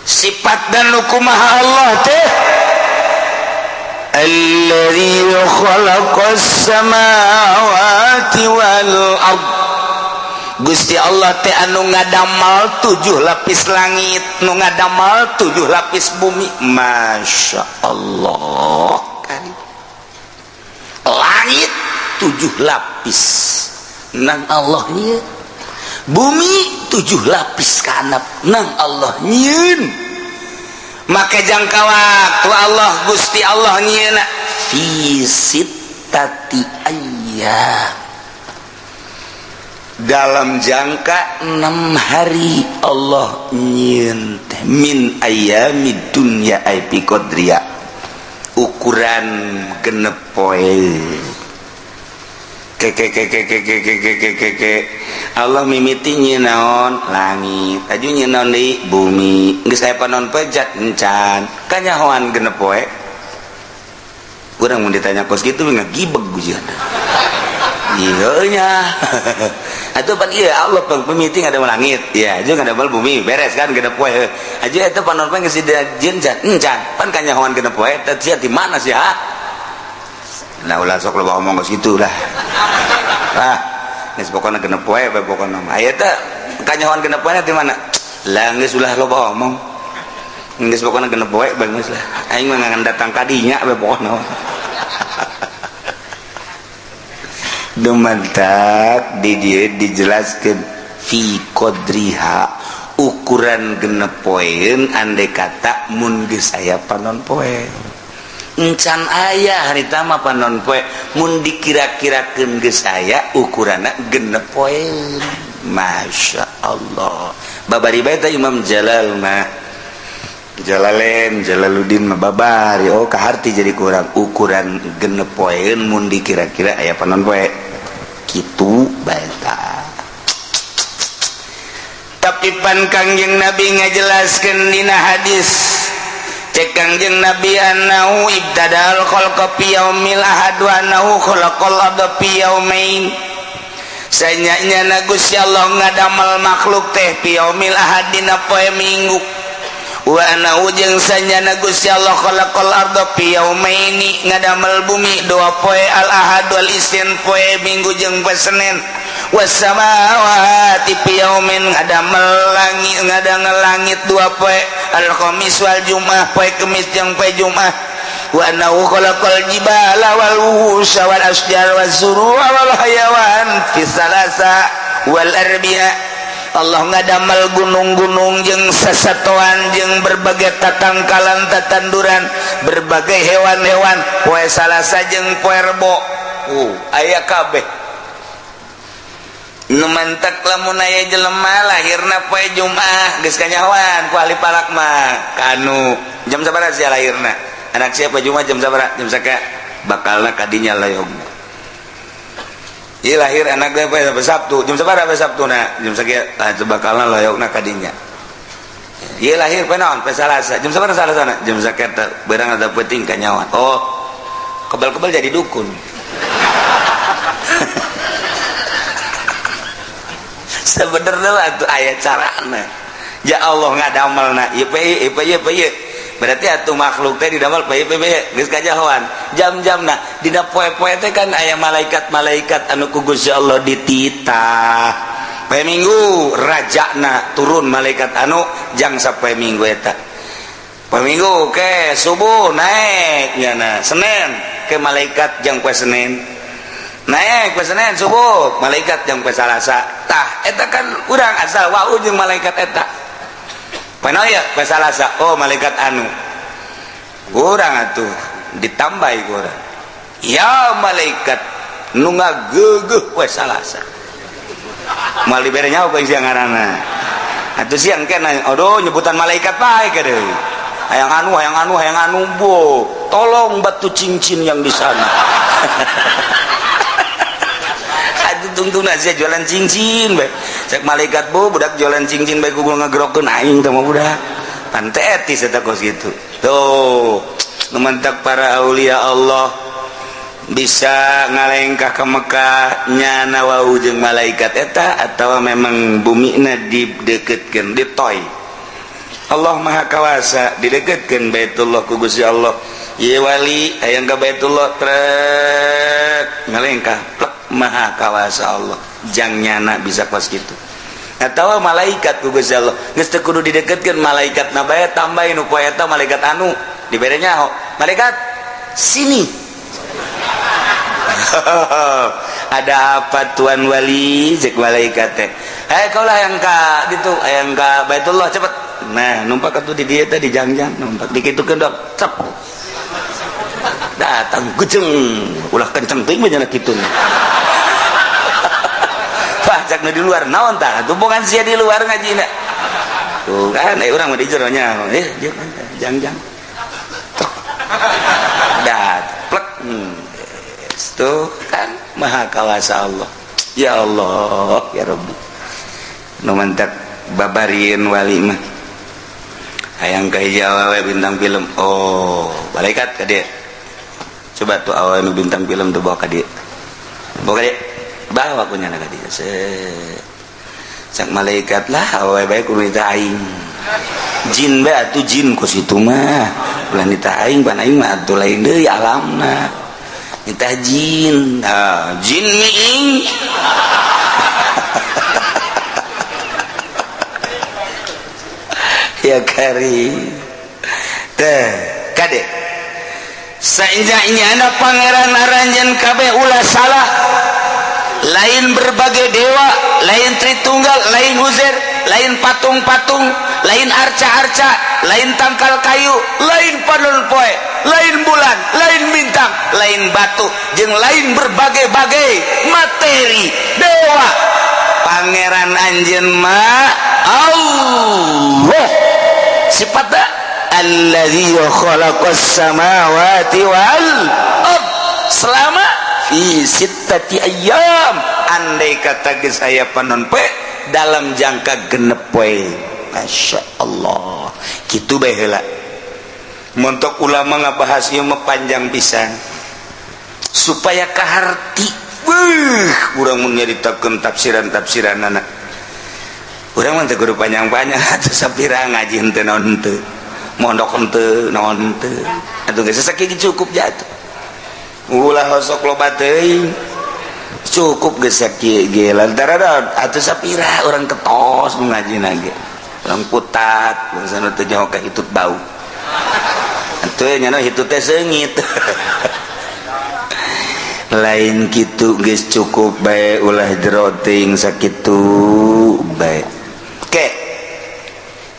S3: Sifat dan hukumaha Allah teh alladzi khalaqas samawati wal ard. Gusti Allah teh anu ngadamal 7 lapis langit, nu ngadamal 7 lapis bumi. Masya Allah. Langit 7 lapis nang Allah nyieun, bumi 7 lapis kanap nang Allah nyieun. Maka jangka waktu Allah Gusti Allah nyieun fi sittati ayyam, dalam jangka 6 hari Allah nyieun teh min ayyamid dunya ay bi qadriya, ukuran genep poe. Ke ke ke ke ke ke ke ke ke ke Allah mimiti nyieun naon langit, aju nyieun naon deui bumi, geus aya panon pejat encan kanyahoan genep poe. Urang mun ditanya kos kitu ngagibeg ujian. Iya nya. Atuh pan ieu Allah pang pemiti ngadamel langit. Ya, jeung ngadamel bumi, beres kan genep poe. Aja eta panon poe geus dijieun can. Encan, pan kanyahoan genep poe teh sia di mana sih ha? Nah ulah sok loba omong geus kitu lah. Ah, geus pokona genep poe bae pokona mah. Aya teh kanyahoan genep poe di mana? Lah geus ulah loba omong. Geus pokona genep poe bae geus lah. Aing mah ngan datang ka dinya bae pokona. Dumantak di dieu dijelaskeun fi qadriha ukuran genep poeun andai kata mun geus aya panon poe. Encan aya harita mah panon poe mun dikira-kirakeun geus aya ukuranna genep poeun. Masya Allah. Babari bae teh Imam Jalal mah. Jalalain Jalaluddin mah babari oh kaharti jadi kurang ukuran genep poeun mun dikira-kira aya panon poe. Kitu bae tah. Tapi pan Kangjeng Nabi ngajelaskeun dina hadis cek Kangjeng Nabi annahu ibtadal khalqa fi yaumil ahad wa annahu khalaqal arda fi yaumain. Sanyanya Gusti Allah ngadamel makhluk teh fi yaumil ahad dina poe Minggu. Wa annahu jeung sanyana Gusti Allah khalaqal arda fi yaumaini ngadamel bumi dua poe al ahad wal isnin poe Minggu jeung poe Senin. Was samawati fi yaumin ngadamel langit ngadangel langit dua poe al khamis wal jumat poe Kemis jeung poe Jumat. Wa annahu khalaqal jibala wal wuhusha wal asjar waz zuru'a wal hayawan fi salasa wal arbi'a. Allah ngadamel gunung-gunung jeung sasatoan jeung berbagai tatangkalan tatanduran berbagai hewan-hewan poe Salasa jeung poe Rebo. Aya kabeh. Nu mantak lamun aya jelema lahirna poe Jumat geus kanyahoan ku ahli falak mah kanu jam sabaraha sia lahirna? Anak siapa Jumat jam sabaraha? Jam saka bakalna kadinya layog. Ieu lahir anak teh poe Sabtu jam sabaraha poe Sabtuna? Jam sakieu tah bakalna layogna kadinya. Ieu lahir poe naon? Poe Salasa. Jam sabaraha Salasana? Jam sakieu teh beurang ada peuting kanyahoan. Oh, kebal-kebal jadi dukun. Sebenarnya lah tuh ayat carana. Ya Allah ngadamelna ieu pe ieu pe ieu. Berarti atuh makhluk teh didamel pe pe geus kajahoan. Jam-jamna dina poe-poe teh kan aya malaikat-malaikat anu ku Gusti Allah dititah. Poe Minggu rajana turun malaikat anu jang sapoe Minggu eta. Poe Minggu ke subuh naik nyana. Senin ke malaikat jang poe Senin. Naik poe Senin subuh malaikat jang poe Salasa. Tah eta kan urang asal wau jeung malaikat eta. Poe naon ya poe Salasa? Oh malaikat anu. Urang atuh ditambahi ku urang. Ya malaikat nu ngageugeuh poe Salasa. Moal dibere nyaho ku siang ngaranna. Atuh siang kena aduh nyebutan malaikat bae deui. Hayang anu hayang anu hayang anu bo. Tolong batu cincin yang di sana. Tungtung aja jualan cincin bae. Cek malaikat bu budak jualan cincin bae kudu ngagerokeun aing teh mah budak. Pan teh etis eta kos kitu. Tuh, nu mantak para aulia Allah bisa ngalengkah ke Mekah nyana wau jeung malaikat eta atawa memang bumina dideketkeun ditoy. Allah Maha Kawasa dideketkeun Baitullah ku Gusti Allah. Ieu wali hayang ka Baitullah trek ngalengkah plek Maha Kawasa Allah jang nyana bisa kos kitu. Atawa malaikat ku Gusti Allah geus teu kudu dideketkeun malaikat na bae tambahin nu poe eta malaikat anu dibere nyaho malaikat sini. Ada apa tuan wali cek malaikat teh. Hei kau lah yang ka gitu yang ka Baitullah cepet. Nah numpak atuh di dieu teh di jangjang numpak dikitukeun dok cep. Datang gejeng ulah kenceng teuing banyak kitu. Pajak di luar naon tah tumpungan sia di luar ngajina. Tuh kan urang mah di jero nya. Dia jangjang. Dah plek. Tuh kan Maha Kawasa Allah. Ya Allah ya Rabbi. Nu mantak babarieun wali mah. Hayang ka Jawa we bintang film. Oh, malaikat ka dieu. Coba tuh awal nu bintang film tuh bawa ka dieu, bawa ka dieu, bawa ku nyana ka dieu. Cak malaikat lah, awewe bae kudu nitah aing, jin bae atuh, jin ku situ mah ulah nitah aing, pan aing mah atuh lain deui alamna, nitah jin. Ah, jin miing. Ya kari teh kade sainjanya anak pangeran aranjeun kabeh ulah salah, lain berbagai dewa, lain Tritunggal, lain Uzair, lain patung-patung, lain arca-arca, lain tangkal kayu, lain panon poe, lain bulan, lain bintang, lain batu, jeung lain berbagai-bagai materi dewa. Pangeran anjeun mah Allah, sifatna alladzi khalaqas samawati wal ard selama fi sittati ayyam. Andai kata geus aya panon poe dalam jangka 6 poe. Masya Allah, kitu bae heula. Montok ulama ngabahas ieu mah panjang pisan supaya kaharti. Beuh, urang mun nyaritakeun tafsiran-tafsiranana, urang mah teu kudu panjang-panjang atuh, sapira ngaji henteu naon henteu, mondok henteu naon henteu, atuh geus sakieu cukup jatuh. Ulah hosok loba teuing, cukup geus sakieu ge lantaran atuh sapira urang ketos nu ngajina ge, urang putat bangsa nu teu nyaho ka hitut bau atuh nya, hitut teh seungit. Lain kitu geus cukup bae, ulah jero teuing sakitu bae. Ke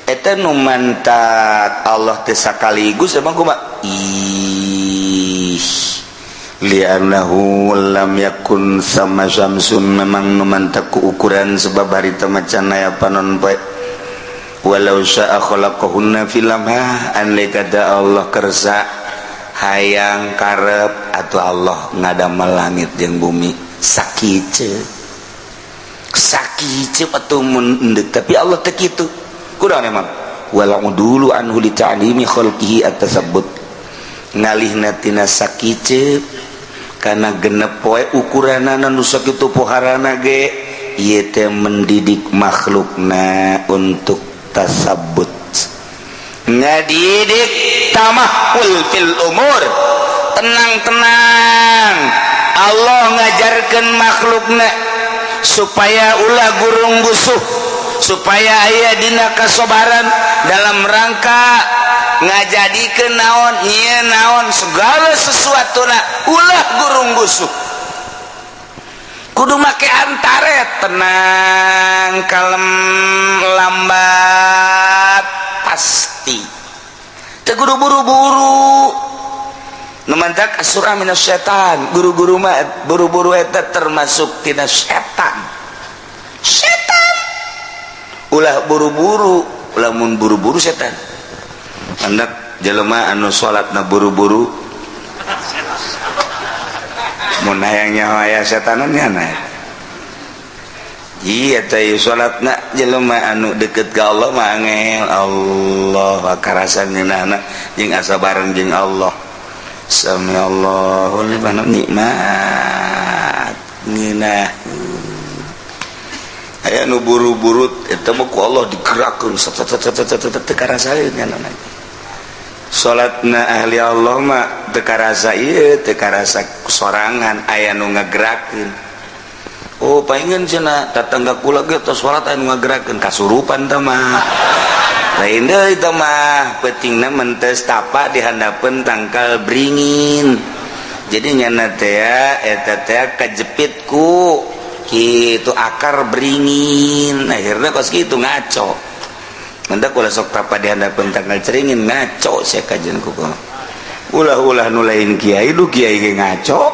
S3: eta nu mantak Allah teh sakaligus emang kumaha? Ih, li'annahu lam yakun sama syamsun, memang nu mantak ku ukuran sebab harita macan aya panon poe. Walau sya'a khalaqahunna fil lamha, andai kata Allah kersa hayang karep atau Allah ngadamel langit jeung bumi sakieu sakieu atuh mun endek, tapi Allah teu kitu. Kunaon emang? Wal udulu anhu li ta'limi khalqihi at-tasabbut, ngalihna tina sakieu kana 6 poe ukuranana nu sakitu poharana ge ieu teh mendidik makhlukna untuk tasabbut, ngadidik tamahul fil umur, tenang-tenang. Allah ngajarkan makhlukna supaya ulah gurung gusuh, supaya aya dina kasobaran dalam rangka ngajadikeun naon nyieun naon segala sesuatuna, ulah gurung gusuh, kudu make antaret, tenang, kalem, lambat, pasti teu kudu buru-buru. Nu mantak asurah minas setan, guru-guru mah buru-buru eta termasuk tina setan. Setan ulah buru-buru, lamun buru-buru setan. Hendak jelema anu salatna buru-buru mun hayang nyaho aya setanan nya. Iya teh salatna jelema anu deket ka Allah mah angel Allah karasan nyeunahna jeung asa bareng jeung Allah. Sami Allahu liman nikmat ngeunah. Aya nu buru-buru eta mah ku Allah digerakkeun teu karasaeun nyanana. Salatna ahli Allah mah teu karasa ieu, teu karasa sorangan, aya nu ngagerakeun. Oh, paingan cenah tatangga kula ge tos salat aya nu ngagerakeun, kasurupan teh mah. Lain deui teh mah, peutingna mentes tapa di handapeun tangkal beringin. Jadi nyana teh eta teh kajepit ku kitu akar beringin, akhirnya kos kitu ngaco. Mendak ulah sok tapa di handapeun tangkal ceringin, ngaco sia kajian ku. Ulah-ulah nu lain kiai, du kiai ge ngaco.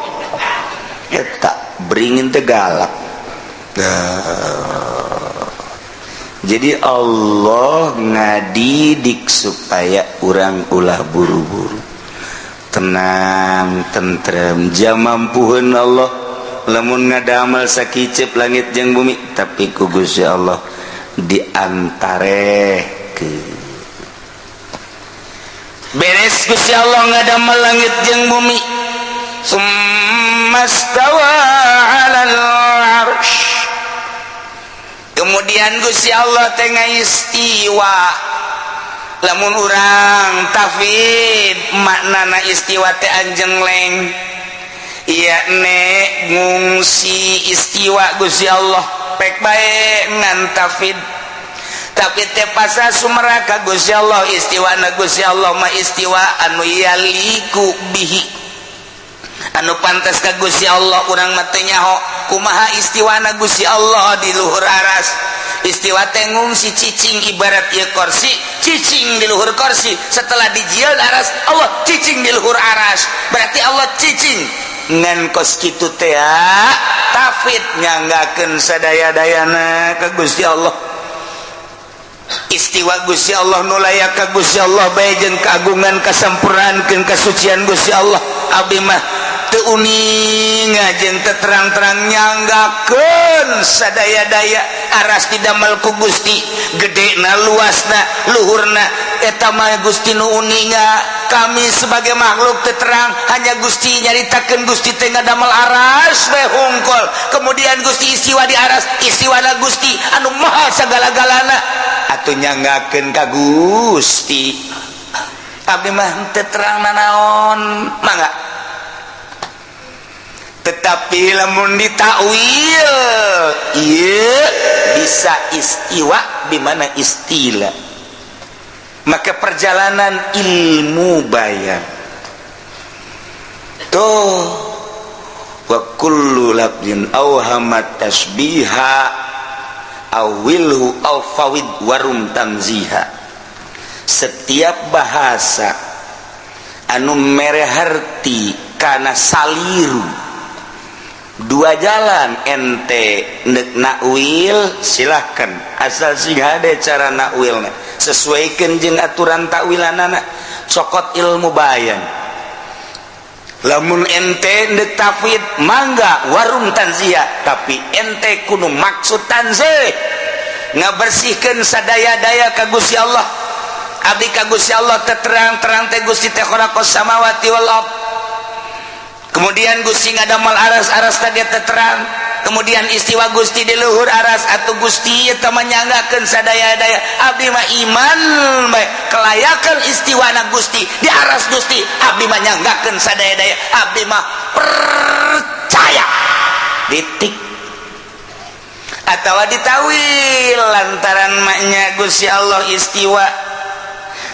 S3: Eta beringin teh galak. Jadi Allah ngadidik supaya urang ulah buru-buru, tenang, tentrem, jamampuheun Allah lamun ngadamel sakiceup langit jeung bumi, tapi ku Gusti Allah diantarehkeun. Beres Gusti Allah ngadamel langit jeung bumi, Tsummastawa 'alal 'arsy. Kemudian Gusti Allah teh istiwa. Lamun urang tafwid, maknana istiwa teh anjengleng, iya ne ngungsi istiwa Gusti Allah, pek bae ngan tafwid. Tapi teh pasa sumeraka Gusti Allah, istiwa na Gusti Allah mah istiwa anu yaliku bihi, anu pantas ka Gusti Allah. Urang mah teu nyaho kumaha istiwana Gusti Allah di luhur aras. Istiwa teh ngungsi, cicing, ibarat ieu kursi cicing di luhur kursi. Setelah dijieun aras, Allah cicing di luhur aras, berarti Allah cicing. Ngan kos kitu teh tafwid, nyanggakeun sadaya-dayana ka Gusti Allah. Istiwa Gusti Allah nu layak ka Gusti Allah bae, jeung keagungan, kasampurnaan, kasucian Gusti Allah. Abdi mah teu uning jeung teu terang-terang, nyanggakeun sadaya-daya. Aras didamel ku Gusti, gedena, luasna, luhurna, eta mah Gusti nu uninga. Kami sebagai makhluk teu terang, hanya Gusti nyaritakeun. Gusti teh ngadamel aras bae hungkul, kemudian Gusti istiwa di aras. Istiwana Gusti anu maha sagala-galana, atuh nyanggakeun ka Gusti. Abdi mah teu terang nanaon, mangga. Tetapi lamun ditakwil, iya bisa istiwa di mana istilah, maka perjalanan ilmu bayan tuh. Wa kullu lafzin awhamat tasbiha awilhu aw fawid warum tanziha. Setiap bahasa anu mere harti kana saliru, dua jalan. Ente nek nakwil silahkan, asal sing hade cara nakwilna, sesuaikan jeung aturan takwilanana, cokot ilmu bayan. Lamun ente ndek tafwid, mangga, warum tanzia, tapi ente kudu maksud tanzih, ngabersihkeun sadaya-daya ka Gusti Allah. Abdi ka Gusti Allah terang-terang teh Gusti teh khalaqas samawati wal ard, kemudian Gusti ngadamel aras, aras tadi terang, kemudian istiwa Gusti di luhur aras, atau Gusti eta menyanggakeun sadaya-daya. Abdi mah iman bae kelayakan istiwana Gusti di aras. Gusti, abdi mah nyanggakeun sadaya-daya, abdi mah percaya, titik. Atau ditawil lantaran maknya Gusti Allah istiwa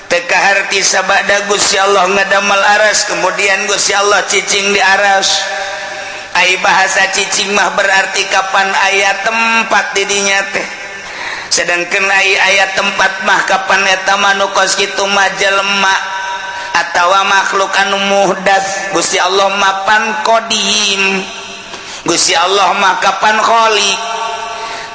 S3: teu kaharti sabada Gusti Allah ngadamel aras, kemudian Gusti Allah cicing di aras. Ai bahasa cicing mah berarti kapan aya tempat didinya teh, sedangkan ai aya tempat mah kapan eta mah nu kos kitu mah jelema atawa makhluk anu muhdas. Gusti Allah mapan qadim, Gusti Allah mah kapan khaliq.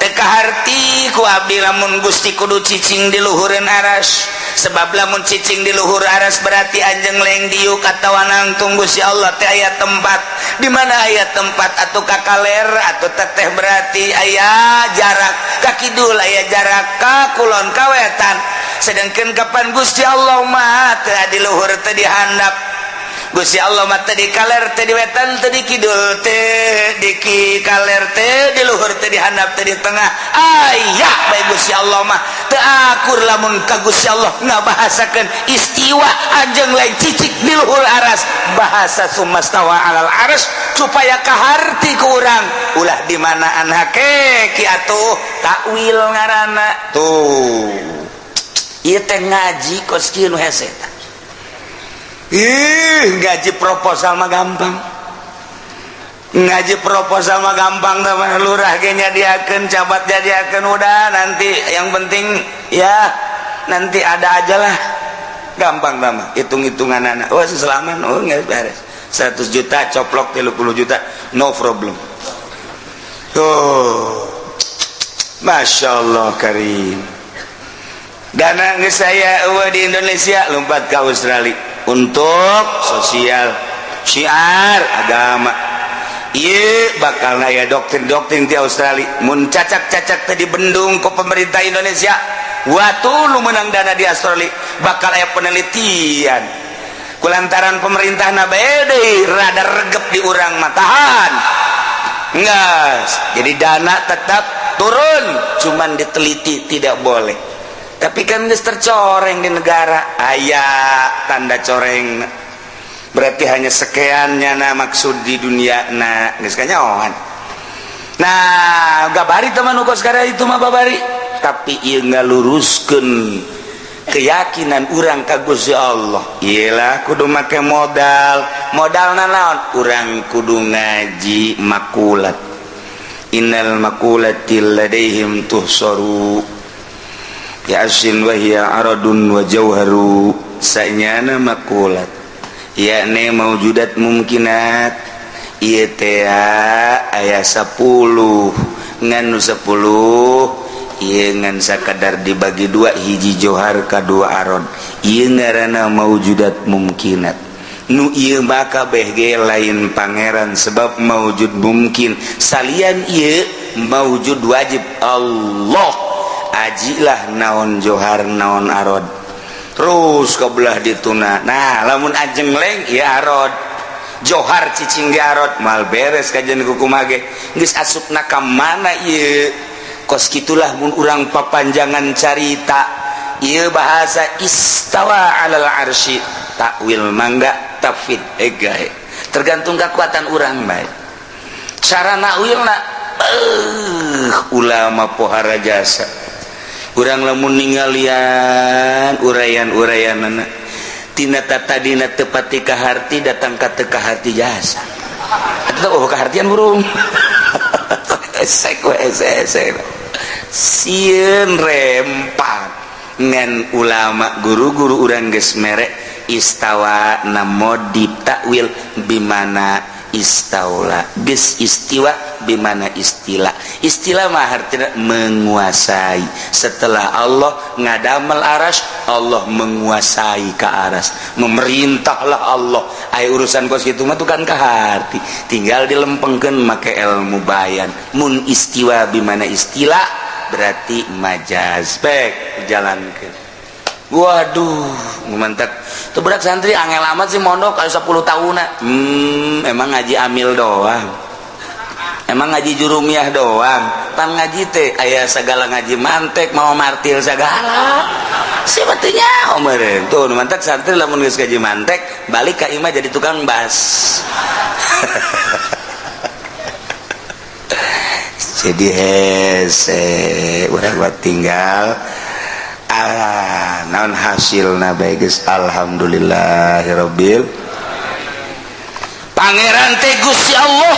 S3: Teu kaharti ku abdi lamun Gusti kudu cicing di luhureun aras, sebab lamun cicing di luhur aras berarti anjeng leng diuk atawa nangtung. Gusti Allah teh aya tempat. Di mana aya tempat atau ka kaler atau teteh berarti aya jarak, ka kidul aya jarak, ka kulon, ka wetan. Sedangkan kapan Gusti Allah mah teu di luhur, teu di handap. Gusti Allah mah teu di kaler, teu di wetan, teu di kidul, teu di kaler, teu di luhur, teu di handap, teu di tengah, aya bae Gusti Allah mah. Teu akur lamun ka Gusti Allah ngabahasakeun istiwa anjeng lain cicik di luhur aras. Bahasa sumastawa alal aras supaya kaharti ku urang, ulah di manaan hakeki atuh takwil ngaranna tuh. Ieu teh ngaji kos kieu nu hese. Ih, gaji proposal mah gampang, ngaji proposal mah gampang teman. Lurah ge nyadiakeun, camat nyadiakeun, udah nanti yang penting ya nanti ada aja lah, gampang mah hitung-hitungan anak. Oh, selaman, oh nggak beres, 100 juta coplok 30 juta, no problem tuh. Masya Allah Karim. Dana geus saya eueuh di Indonesia, lompat ke Australia untuk sosial, syiar agama. Iya, bakal aya doktrin-doktrin di Australia mun cacak-cacak tadi bendung ke pemerintah Indonesia. Waktu lu menang dana di Australia, bakal aya penelitian kulantaran pemerintah na deui rada regep. Di urang mah tahan. Enggak, jadi dana tetap turun, cuman diteliti tidak boleh. Tapi kan geus tercoreng di negara, aya tanda coreng. Berarti hanya sekiannya na maksud di dunia na geus kanyahoan. Nah, gabari teman ukur sekarang itu mah babari. Tapi ieu ngaluruskeun keyakinan urang ka Gusti Allah. Iyalah kudu make modal. Modalna naon? Urang kudu ngaji makulat. Innal makulati ladaihim tuhsaru yasin wa hiya aradun wa jauharu sanyana makulat yakni maujudat mumkinat ieu teh aya 10 ngan nu 10 ieu ngan sakadar dibagi dua, hiji johar ka dua arod. Ieu ngaranna maujudat mumkinat. Nu ieu maka kabeh ge lain pangeran sebab maujud mungkin, salian ieu maujud wajib Allah. Ajilah naon johar naon arod terus kebelah dituna. Nah, lamun ajeng leng ya arod johar cicing di arod mal beres kajian kukumaha ge geus asupna ka mana ieu. Kos kitulah mun urang papanjangan carita ieu bahasa istawa alal arsy, takwil mangga, tafwid egae, tergantung kekuatan urang bae cara nakwilna. Ulama pohara jasa. Urang lamun ninggalian uraian-uraianana tina tadina teu pati kaharti datang ka teu kaharti jasa. Eta oh kahartian burung esek we esek sieun rempat. Ngan ulama guru-guru urang geus mere istawa na ditakwil bimana istaula, geus istiwa bimana istila. Istilah mah artinya menguasai. Setelah Allah ngadamel aras, Allah menguasai ke aras, memerintahlah Allah. Ay urusan kos kitu mah tuh kan kaharti, tinggal dilempengkeun make ilmu bayan. Mun istiwa bimana istilah berarti majaz baik jalankeun. Waduh, mantap tuh berat santri angel amat sih mondok kalau 10 tahun. Emang ngaji amil doang, emang ngaji jurumiah doang? Pan ngaji teh aya segala, ngaji mantek mau martil segala sebetulnya omeren tuh. Mantek santri lamun geus ngaji mantek balik ka imah jadi tukang bas. Jadi hese urang buat tinggal ah naon hasilna bae geus alhamdulillahirabbil. Pangeran teh Gusti Allah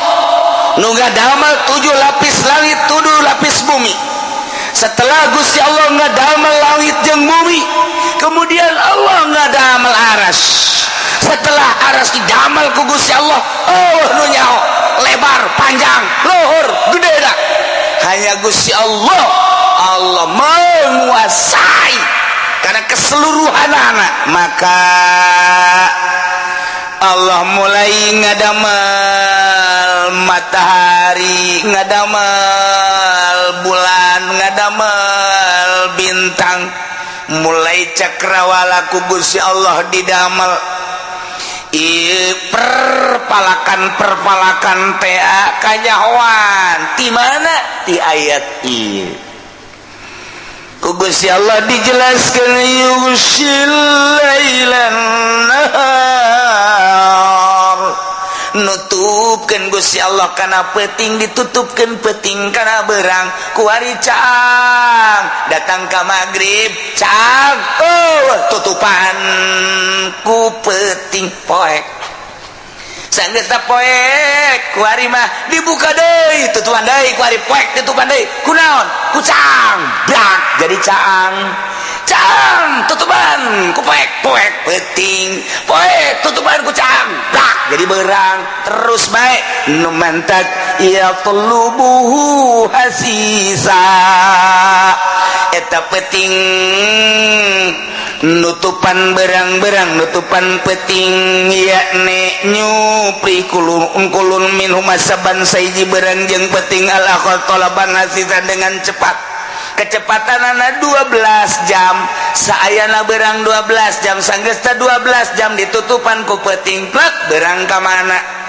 S3: nu ngadamel 7 lapis langit, 7 lapis bumi. Setelah Gusti Allah ngadamel langit jeung bumi, kemudian Allah ngadamel aras. Setelah aras didamel ku Gusti Allah, oh nu nyaho lebar, panjang, luhur, gede dah. Hanya Gusti Allah. Allah menguasai karena keseluruhan anak. Maka Allah mulai ngadamel matahari, ngadamel bulan, ngadamel bintang. Mulai cakrawala ku Gusti Allah didamel. Perpalakan-perpalakan TA kanyahoan di mana di ayat ieu ku Gusti Allah dijelaskan yughshil lailan nahar, nutupkeun Gusti Allah kana peuting, ditutupkeun peuting kana berang kuari caang datang ka magrib caang oh tutupan ku peuting poek. Sanggeus poek kuari mah dibuka deui tutupan deui kuari poek tutupan deui kunaon ku caang brak jadi caang caang tutupan ku poek poek peuting poek tutupan ku caang brak jadi berang terus baik nu mantak ya tulubuhu hasisa. Eta peuting nutupan berang-berang nutupan peting yakni nyupri kulun kulun minhum saban saiji berang jeung peting al akhar tolaban hasisan dengan cepat. Kecepatan 12 jam saayana berang 12 jam sanggesta 12 jam ditutupan ku peting plek berang ka mana.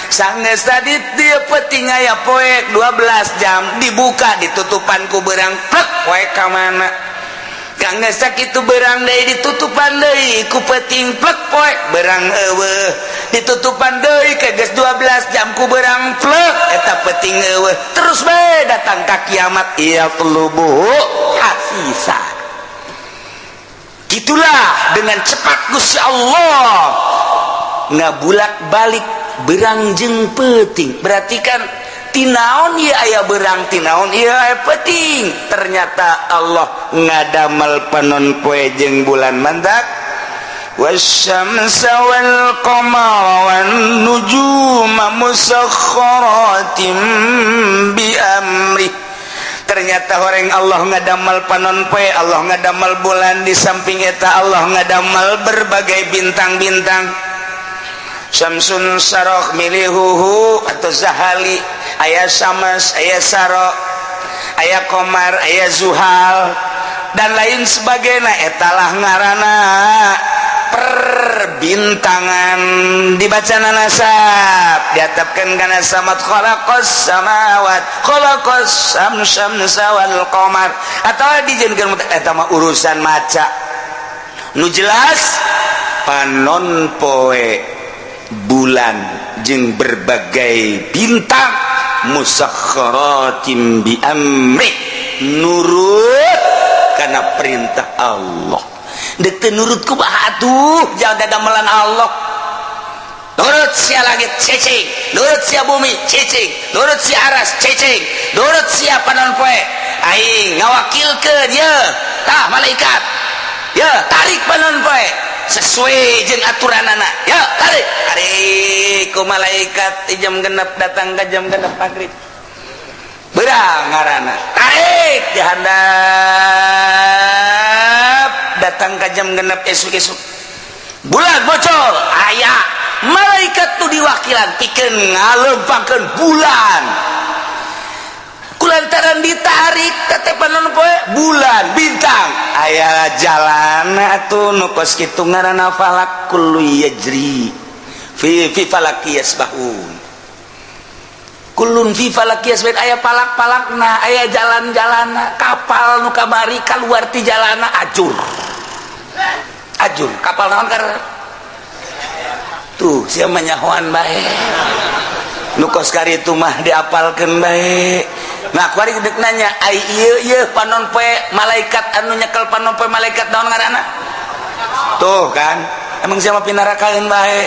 S3: Sanggeus tadi dia peuting aya poek 12 jam dibuka ditutupan ku beurang plek poek ka mana. Kanggeus sakitu beurang deui ditutupan deui ku peuting plek poek beurang eueuh ditutupan deui ke geus 12 jam ku beurang plek eta peuting eueuh terus bae datang ka kiamat yatlubuhu hasisa. Gitulah dengan cepat Gusti Allah ngabulak balik berang jeung peuting. Berarti kan tinaon ieu aya berang, tinaon ieu aya peuting. Ternyata Allah ngadamel panon poe jeung bulan mantak wasyamsa wal qamara wan nujuma musakhkharatin bi amri. Ternyata horeng Allah ngadamel panon poe, Allah ngadamel bulan, di samping eta Allah ngadamel berbagai bintang-bintang. Samsun sarok milihuhu atau zahali, aya samas, aya sarok, aya komar, aya zuhal dan lain sebagainya. Etalah ngarana perbintangan dibaca nasab diatapkan kana samat khalaqas samawat khalaqas samsa wal qamar atau dijadikan eta mah urusan maca nu jelas panon poe bulan jeung berbagai bintang musakhkharatin bi amri nurut karena perintah Allah. Dek teu nurut kumaha atuh jauh dadamelan Allah. Nurut sia langit cicing, nurut sia bumi cicing, nurut sia aras cicing, nurut sia panon poe. Aing ngawakilkeun ye tah malaikat. Ye tarik panon poe sesuai jeung aturanana. Ya tarik tarik ku malaikat di jam genep datang ke jam genep maghrib berang ngaranna tarik di handap datang ke jam genep esuk-esuk bulan bocor aya malaikat tuh diwakilan pikeun ngalempangkeun bulan kulantaran ditarik teh panon poe bulan bintang aya jalan atuh nu kos kitu ngaranna falak kullu yajri fi falaki yasbahun kullun fi falaki yasbahun aya palak-palakna aya jalan-jalanna kapal nu kamari kaluar ti jalana ajur ajur kapal naon kar tuh sia mah nyahoan bae nu kos karitu mah diapalkeun bae. Nah, kuari dek nanya, ai ieu ieu panon poe malaikat anu nyekel panon poe malaikat naon ngaranna? Tuh kan, emang siapa pinarakaeun bae.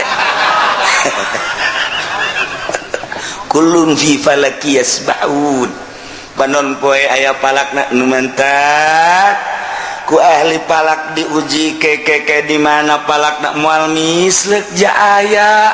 S3: Kullun fi falaki yasbahun. Panon poe aya palakna nu mantak. Ku ahli palak diuji kekeke di mana palakna moal mislek ja aya.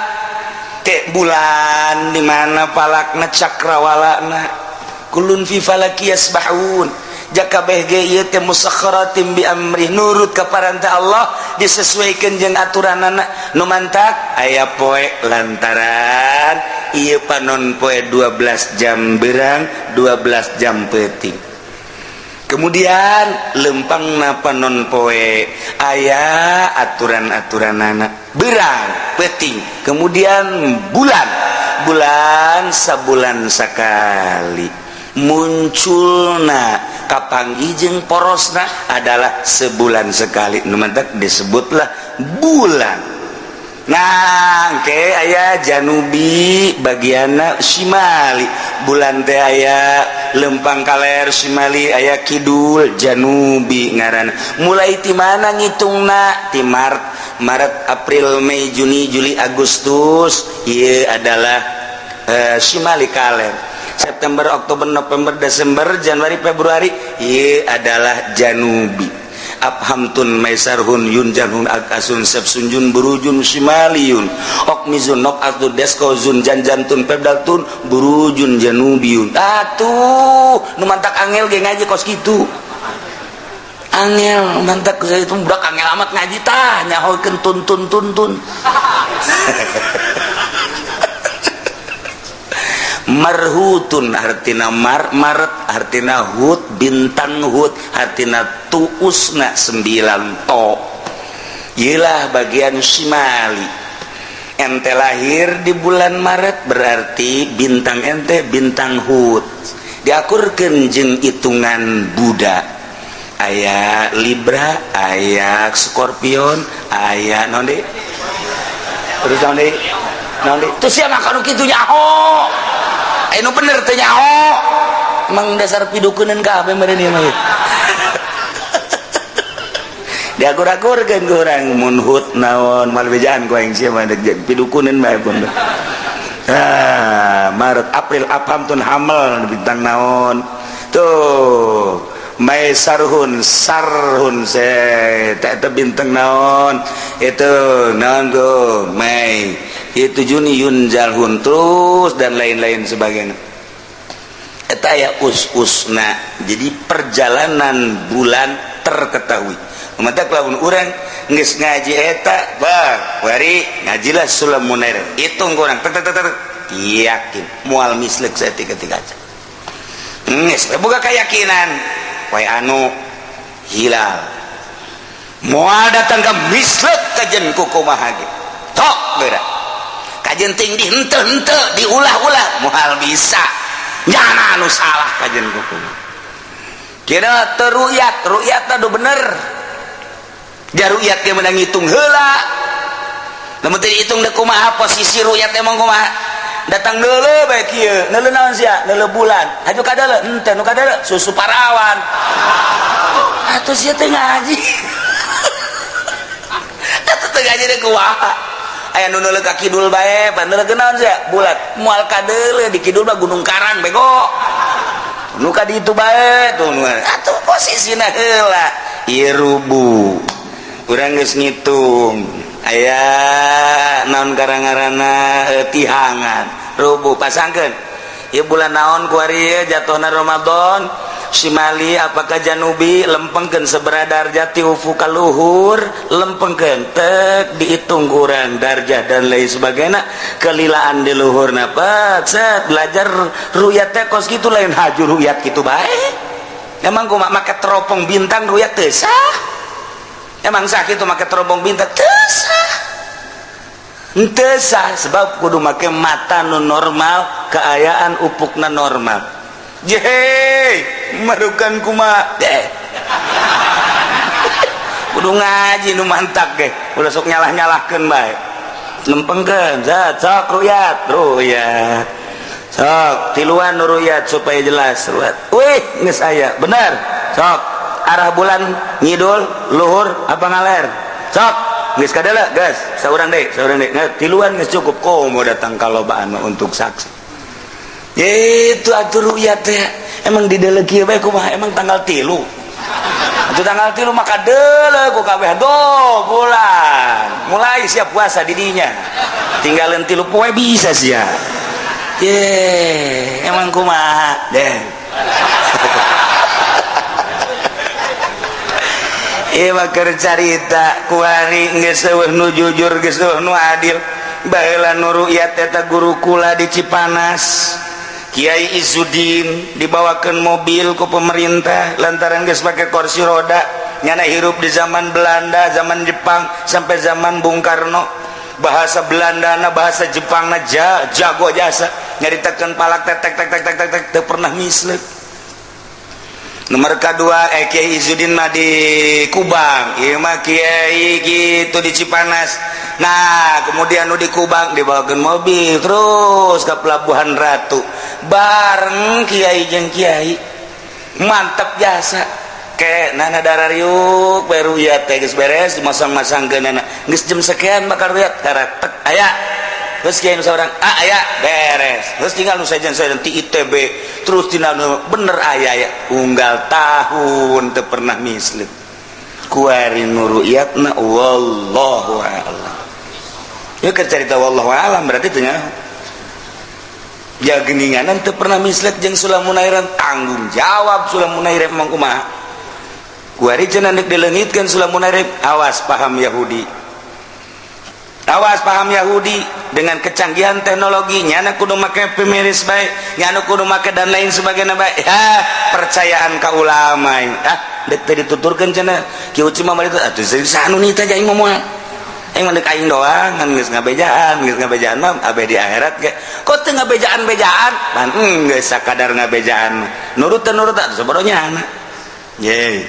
S3: Ke bulan di mana palakna cakrawalana. Kulun fi falaki yasbahun jaka kabeh ge ieu teh musakhkharatin bi amri nurut ka paranta Allah disesuaikan jeung aturanana nu mantak aya poe lantaran ieu panon poe 12 jam berang 12 jam peuting. Kemudian lempangna panon poe aya aturan-aturanana berang peuting kemudian bulan bulan sabulan sakali munculna kapanggih jeung porosna adalah sebulan sekali nu mantak disebutlah bulan. Nah engke aya janubi bagianna simali bulan teh aya lempang kaler simali aya kidul janubi ngaranna. Mulai ti mana ngitungna? Ti Maret, Maret, April, Mei, Juni, Juli, Agustus ieu adalah simali kaler. September, Oktober, November, Desember, Januari, Februari ieu adalah janubi. Abhamtun maisarhun yun janhun akasun sepsunjun burujun simaliyun okmizun nokatun deskozun janjantun pebdaltun burujun janubiyun. Atuh nu mantak angel ge ngaji kos kitu. Angel mantak itu budak angel amat ngaji tah nyahokeun tun tun tun tun. Marhutun artina mar maret artina hut bintang hut artina tuusna 9 to. Iyalah bagian simali. Ente lahir di bulan Maret, berarti bintang ente bintang Hud, diakurkeun jeung hitungan Buddha, aya Libra, aya Scorpion, aya naon deui, terus naon deui, naon deui. Tuh sia mah kanu kitu nyaho, aya nu bener teh nyaho. Emang dasar pidukuneun kabeh meureun ieu mah. Diakur-akurkeun ku urang mun Hud naon, mal bejaan ku aing sia mah, pidukuneun bae pun. Ah, Maret, April, Apam tun hamel bintang naon tuh, Mai sarhun sarhun se teh bintang naon itu, naon tuh, Mei itu, Juni Yun Jalhun, terus dan lain-lain sebagainya. Eta ya us-usna. Jadi perjalanan bulan terketahui. Mata lamun urang geus ngaji eta, bah wari ngajilah Sulam Munair, hitung kurang tek tek tek, yakin moal mislek saeutik ketika geus boga keyakinan wae anu hilal moal datang ke mislek kajen ku kumaha ge tok geura kajen ting di henteu-henteu diulah-ulah moal bisa nyana anu salah kajen ku kumaha. Kira teruyat ruyat anu bener jaruyat dia menang ngitung heula, lamun teu dihitung deuk kumaha posisi ruyat, emang kumaha datang deuleu bae kieu, neuleu naon sia, neuleu bulan haju kadeuleu henteu, nu kadeuleu susu parawan atuh sia teh ngaji atuh teu ngaji deuk kumaha. Aya nu neuleu ka kidul bae, pan neuleu naon sia, bulat moal kadeuleu di kidul mah Gunung Karang bego, nu ka ditu bae tuh atuh posisina heula. Ieu rubu urang geus ngitung aya naon karang-ngarana tihangan rubu pasangkeun ieu bulan naon kuari ieu jatuhna Ramadan, Simali apakah Janubi, lempengkeun sabaraha darjah ti ufuk ka luhur, lempengkeun tek, dihitung kurang darjah dan lain sebagainya, kelilaan di luhur napa set. Belajar ruyat teh kos kitu, lain haju ruyat kitu bae. Emang kumaha make teropong bintang ruyat teu sah? Emang sah kitu make teropong bintang? Teu sah, teu sah, sebab kudu make mata nu normal, keayaan upukna normal. Jehe, marukan kumaha deh. Kudu ngaji nu mantak ge, ulah sok nyalah-nyalahkeun bae. Lempengkeun, zat sok ruyat, ruyat. Sok tiluan nu ruyat supaya jelas ruyat. Wih, geus aya, bener. Sok arah bulan ngidul, luhur apa ngaler? Sok geus kadeuleu, geus. Saurang deui, saurang deui. Tiluan geus cukup komo datang kalobaan untuk saksi. Itu atuh ruyat teh. Emang di deuleu kieu bae kumaha? Emang tanggal 3. Atuh tanggal 3 maka deuleu ku kabeh do bulan. Mulai siap puasa di dinya. Tinggalin 3 poe bisa sia. Ye, emang kumaha deh. Ieu mah keur carita kuari geus eueuh nu jujur, geus eueuh nu adil. Baheula nu ruyat eta guru kula di Cipanas. Kiai Izzuddin dibawakan mobil ke pemerintah lantaran geus pakai kursi roda, nyana hirup di zaman Belanda, zaman Jepang sampai zaman Bung Karno. Bahasa Belanda na bahasa Jepang na jago jasa nyaritakeun palak tek tek tek tek tek tek teu pernah mislek. Nomor kedua Kiai Izzuddin mah di Kubang, ieu mah Kiai gitu di Cipanas. Nah, kemudian nu di Kubang dibawakeun mobil terus ke Pelabuhan Ratu bareng kiai jeung kiai. Mantap jasa. Ke nana darariuk bae ruyat teh geus beres masang-masangkeun nana. Geus jam sekian bakal ruyat karakter aya. Terus kiai nu saurang ah aya beres. Terus tinggal nu sejen-sejen ti ITB terus tinggal nu bener aya aya unggal tahun teu pernah mislek. Kuari nu ruyatna wallahu a'lam. Ya keur carita wallahu a'lam berarti teu nyaho. Ja geninganan teu pernah mislek jeung Sulam Munairan, tanggung jawab Sulam Munairan emang kumaha. Kuari cenah deuk dileungitkeun Sulam Munairan, awas paham Yahudi. Awas paham Yahudi dengan kecanggihan teknologi, nyana kudu make pemiris bae, nyana kudu make dan lain sebagainya bae. Ya, percayaan ka ulama. Ah, deuk teu dituturkeun cenah. Ki Uci mah bari atuh sanu ni teh aing moal. Aing mah deuk aing doang ngan geus ngabejaan mah abe di akhirat ge. Kok teu ngabejaan-bejaan? Pan geus sakadar ngabejaan. Nurut teu nurut atuh sabodohnya anak. Ye.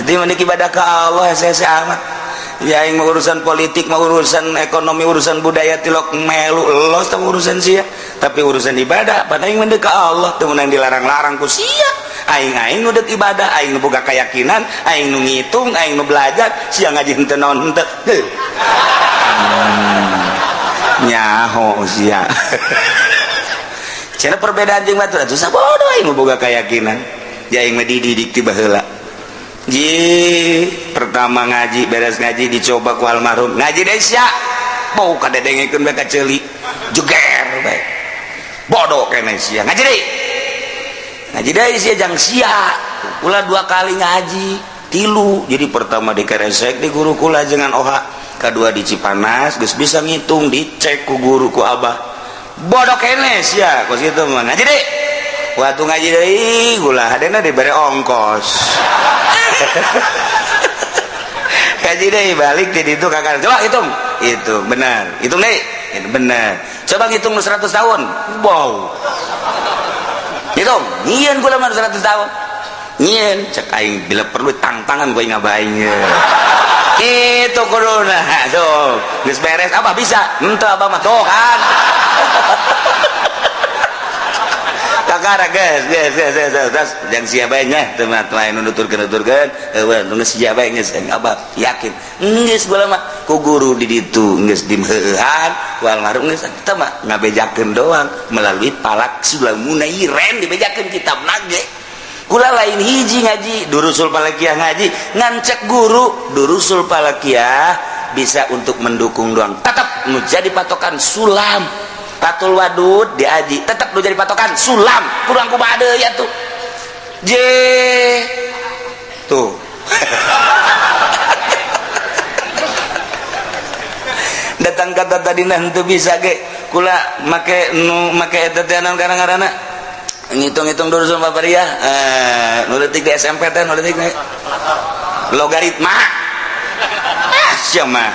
S3: Itu mah ibadah ka Allah hese amat. Ya aing mah urusan politik, mah urusan ekonomi, urusan budaya tilok melu los teh urusan sia. Tapi urusan ibadah pada aing mah deuk ka Allah teu meunang dilarang-larang ku sia. Aing-aing nu deuk ibadah, aing nu boga keyakinan, aing nu ngitung, aing nu belajar, sia ngaji henteu naon henteu. Nyaho sia. Cenah perbedaan jeung batur atuh sabodo aing nu boga keyakinan. Ya aing mah dididik ti baheula. Ji pertama ngaji, beres ngaji dicoba ku almarhum. Ngaji deui sia. Bau kadedengekeun bae ka ceuli. Jeger bae. Bodoh keneh sia. Ngaji deui. Ngaji deui sia jang sia. Kula dua kali ngaji, tilu. Jadi pertama di Keresek di guru kula jangan oha, kedua di Cipanas geus bisa ngitung, dicek ku guru ku abah. Bodoh keneh sia kos kitu mah. Ngaji deui. Waktu ngaji deui gula hadena dibere ongkos. Ngaji deui balik di ditu kakak. Coba hitung. Itu benar. Hitung deui. Itu benar. Coba ngitung 100 tahun. Wow. Hitung, nyieun kula mah 100 tahun. Nyieun cek aing bila perlu tangtangan gue ngabaing. Kitu kuduna. Tuh, geus beres apa bisa? Henteu abah mah tuh kan. Kakara geus geus geus geus geus jangan sia bae nya teu mah lain nuturkeun-nuturkeun eueuh nu geus sia bae geus aing abah yakin. Geus kula mah ku guru di ditu geus dimheueuhan ku almarhum geus eta mah ngabejakeun doang melalui palak Sulamunairen dibejakeun kitab nage. Kula lain hiji ngaji durusul falakiyah ngaji ngancek guru durusul falakiyah bisa untuk mendukung doang tetap nu jadi patokan sulam Fathul Wadud diaji tetap nu jadi patokan sulam kurang kumaha deui atuh je tuh. Datang kata tadi nah henteu bisa ge kula make nu make eta teh naon ngaranna ngitung-ngitung durusul falakiyah nu leutik di SMP teh nu leutik logaritma ah sia mah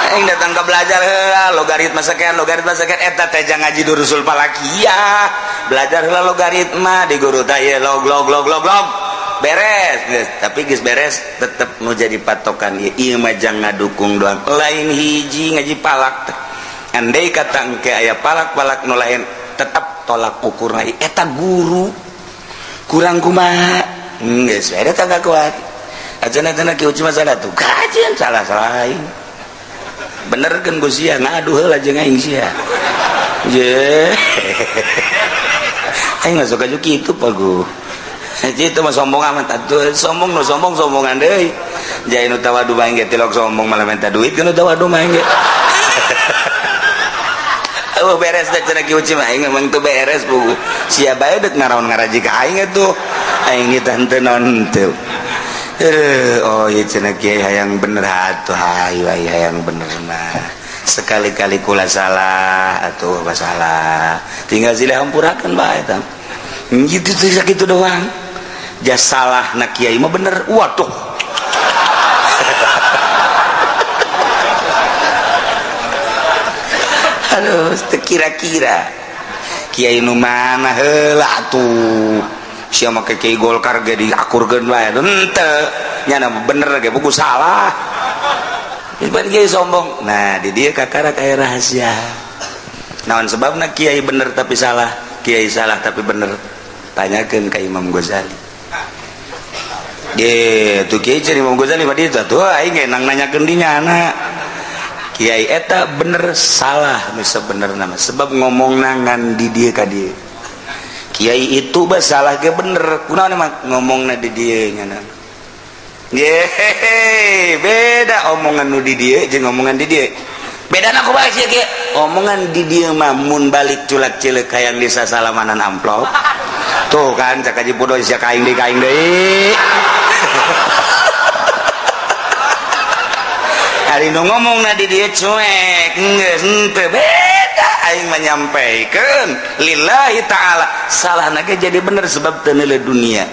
S3: aing datang ke belajar heula logaritma sekian eta teh jang ngaji durusul falakiyah belajar heula logaritma di guru teh ieu log log log log log beres geus tapi geus beres tetep nu jadi patokan ieu ieu mah jang ngadukung doang lain hiji ngaji palak teh andai kata engke aya palak-palak nu lain tetep tolak ukur eta guru kurang kumaha geus beda tangga kuat aja na kieu masalah tuh kajian salah-salah aing bener kan gue sia ngadu heula jeung aing sia je aing mah sok aju kitu pa gu itu mah sombong amat atuh sombong nu sombong sombongan deui jai nu tawadu mah ge tilok sombong malah minta duit kan nu tawadu mah ge. Oh beres teh cenah kieu mah aing emang teu beres buku sia bae deuk ngaraon ngaraji ka aing atuh aing teh henteu naon henteu. Oh iya cenah kiai hayang bener atuh hayu hayang bener mah sekali-kali kula salah atuh masalah tinggal silih hampurakeun bae eta gitu tuh sakitu doang jas salah na kiai mah bener waduh. Aduh teu kira-kira kiai nu mana heula atuh sia make kiai Golkar ge diakurkeun bae henteu nyana bener ge buku salah ieu kiai sombong. Nah di dieu kakara kaya rahasia naon sebabna kiai bener tapi salah kiai salah tapi bener tanyakeun ka Imam Ghazali ge tuh kiai cari Imam Ghazali mah dieu tuh aing ge nang nanyakeun di nyana kiai eta bener salah nu sabenerna mah sebab ngomongna ngan di dieu ka dieu kiai itu bah salah ge bener kunaon emang ngomongna di dieu nyana ye beda omongan nu di dieu jeung omongan di dieu bedana kumaha sia kieu omongan di dieu mah mun balik culak cileuk hayang disasalamanan amplop tuh kan cak haji podo sia ka aing deui hari nu ngomongna di dieu cuek geus henteu beda aing menyampaikan lillahi ta'ala salah ge jadi bener sebab teu neuleuh dunia.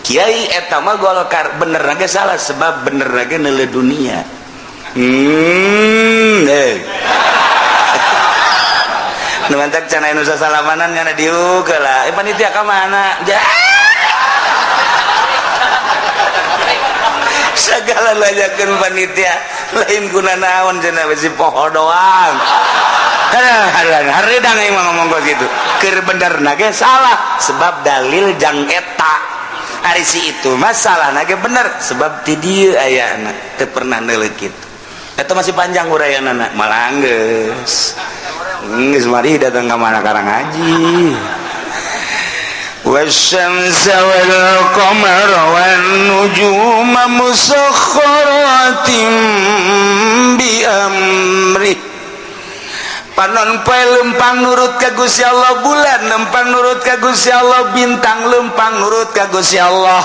S3: Kiai eta mah Golkar, bener ge salah, sebab bener ge neuleuh dunia. Eh, nu mantak can aya nu sasalamanan ngana diuk lah. Eh, panitia ka mana? Segala nanyakeun panitia lain guna naon cenah, besi poho doang. Hareudang aing mah ngomong kos kitu. Keur benerna ge salah, sebab dalil jang eta. Ari si itu masalahna ge bener, sebab ti dieu ayana teu pernah neuleuh kitu. Eta masih panjang uraianana, malah geus. Geus mari datang ka mana karang ngaji.
S2: والشمس والقمر والنجوم مسخرات بأمره.
S3: Panon poe lempang nurut ka Gusti Allah, bulan lempang nurut ka Gusti Allah, bintang lempang nurut ka Gusti Allah.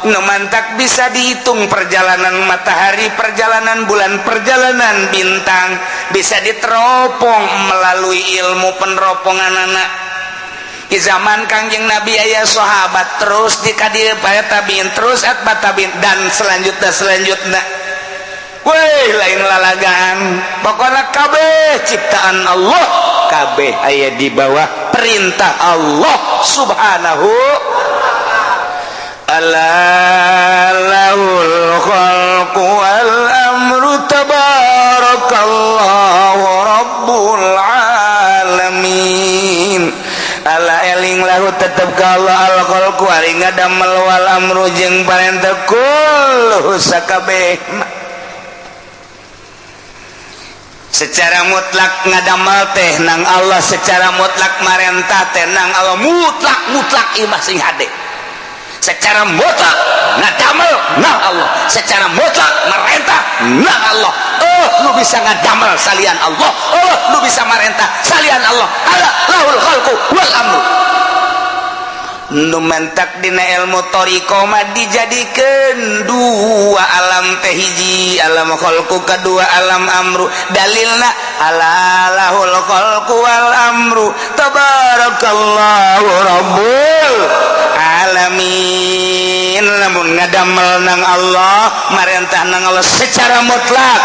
S3: Nu mantak bisa dihitung perjalanan matahari, perjalanan bulan, perjalanan bintang bisa diteropong melalui ilmu peneropongan anak. Di zaman Kangjeng Nabi aya sahabat, terus di kadieu aya tabiin, terus atba tabiin, dan selanjutnya selanjutnya. Weh, lain lalagaan, pokoknya kabeh ciptaan Allah kabeh aya di bawah perintah Allah Subhanahu.
S2: ألا له الخلق والأمر تبارك الله رب العالمين.
S3: ألا eling له tetep ka Allah الخلق ari ngadamel والأمر jeung parentah كله sakabehna. Secara mutlak ngadamel teh nang Allah, secara mutlak marentah teh nang Allah, mutlak mutlak imah sing hade. Secara mutlak ngadamel nang Allah, secara mutlak marentah nang Allah. Oh, lu bisa ngadamel salian Allah, oh, lu bisa marentah salian Allah. ألا له الخلق والأمر. Nu mantak dina ilmu thoriqoh mah dijadikeun dua alam teh hiji alam khalqu, kedua alam amru. Dalilna ألا له الخلق والأمر تبارك الله رب العالمين. Lamun ngadamel nang Allah, marentah nang Allah secara mutlak,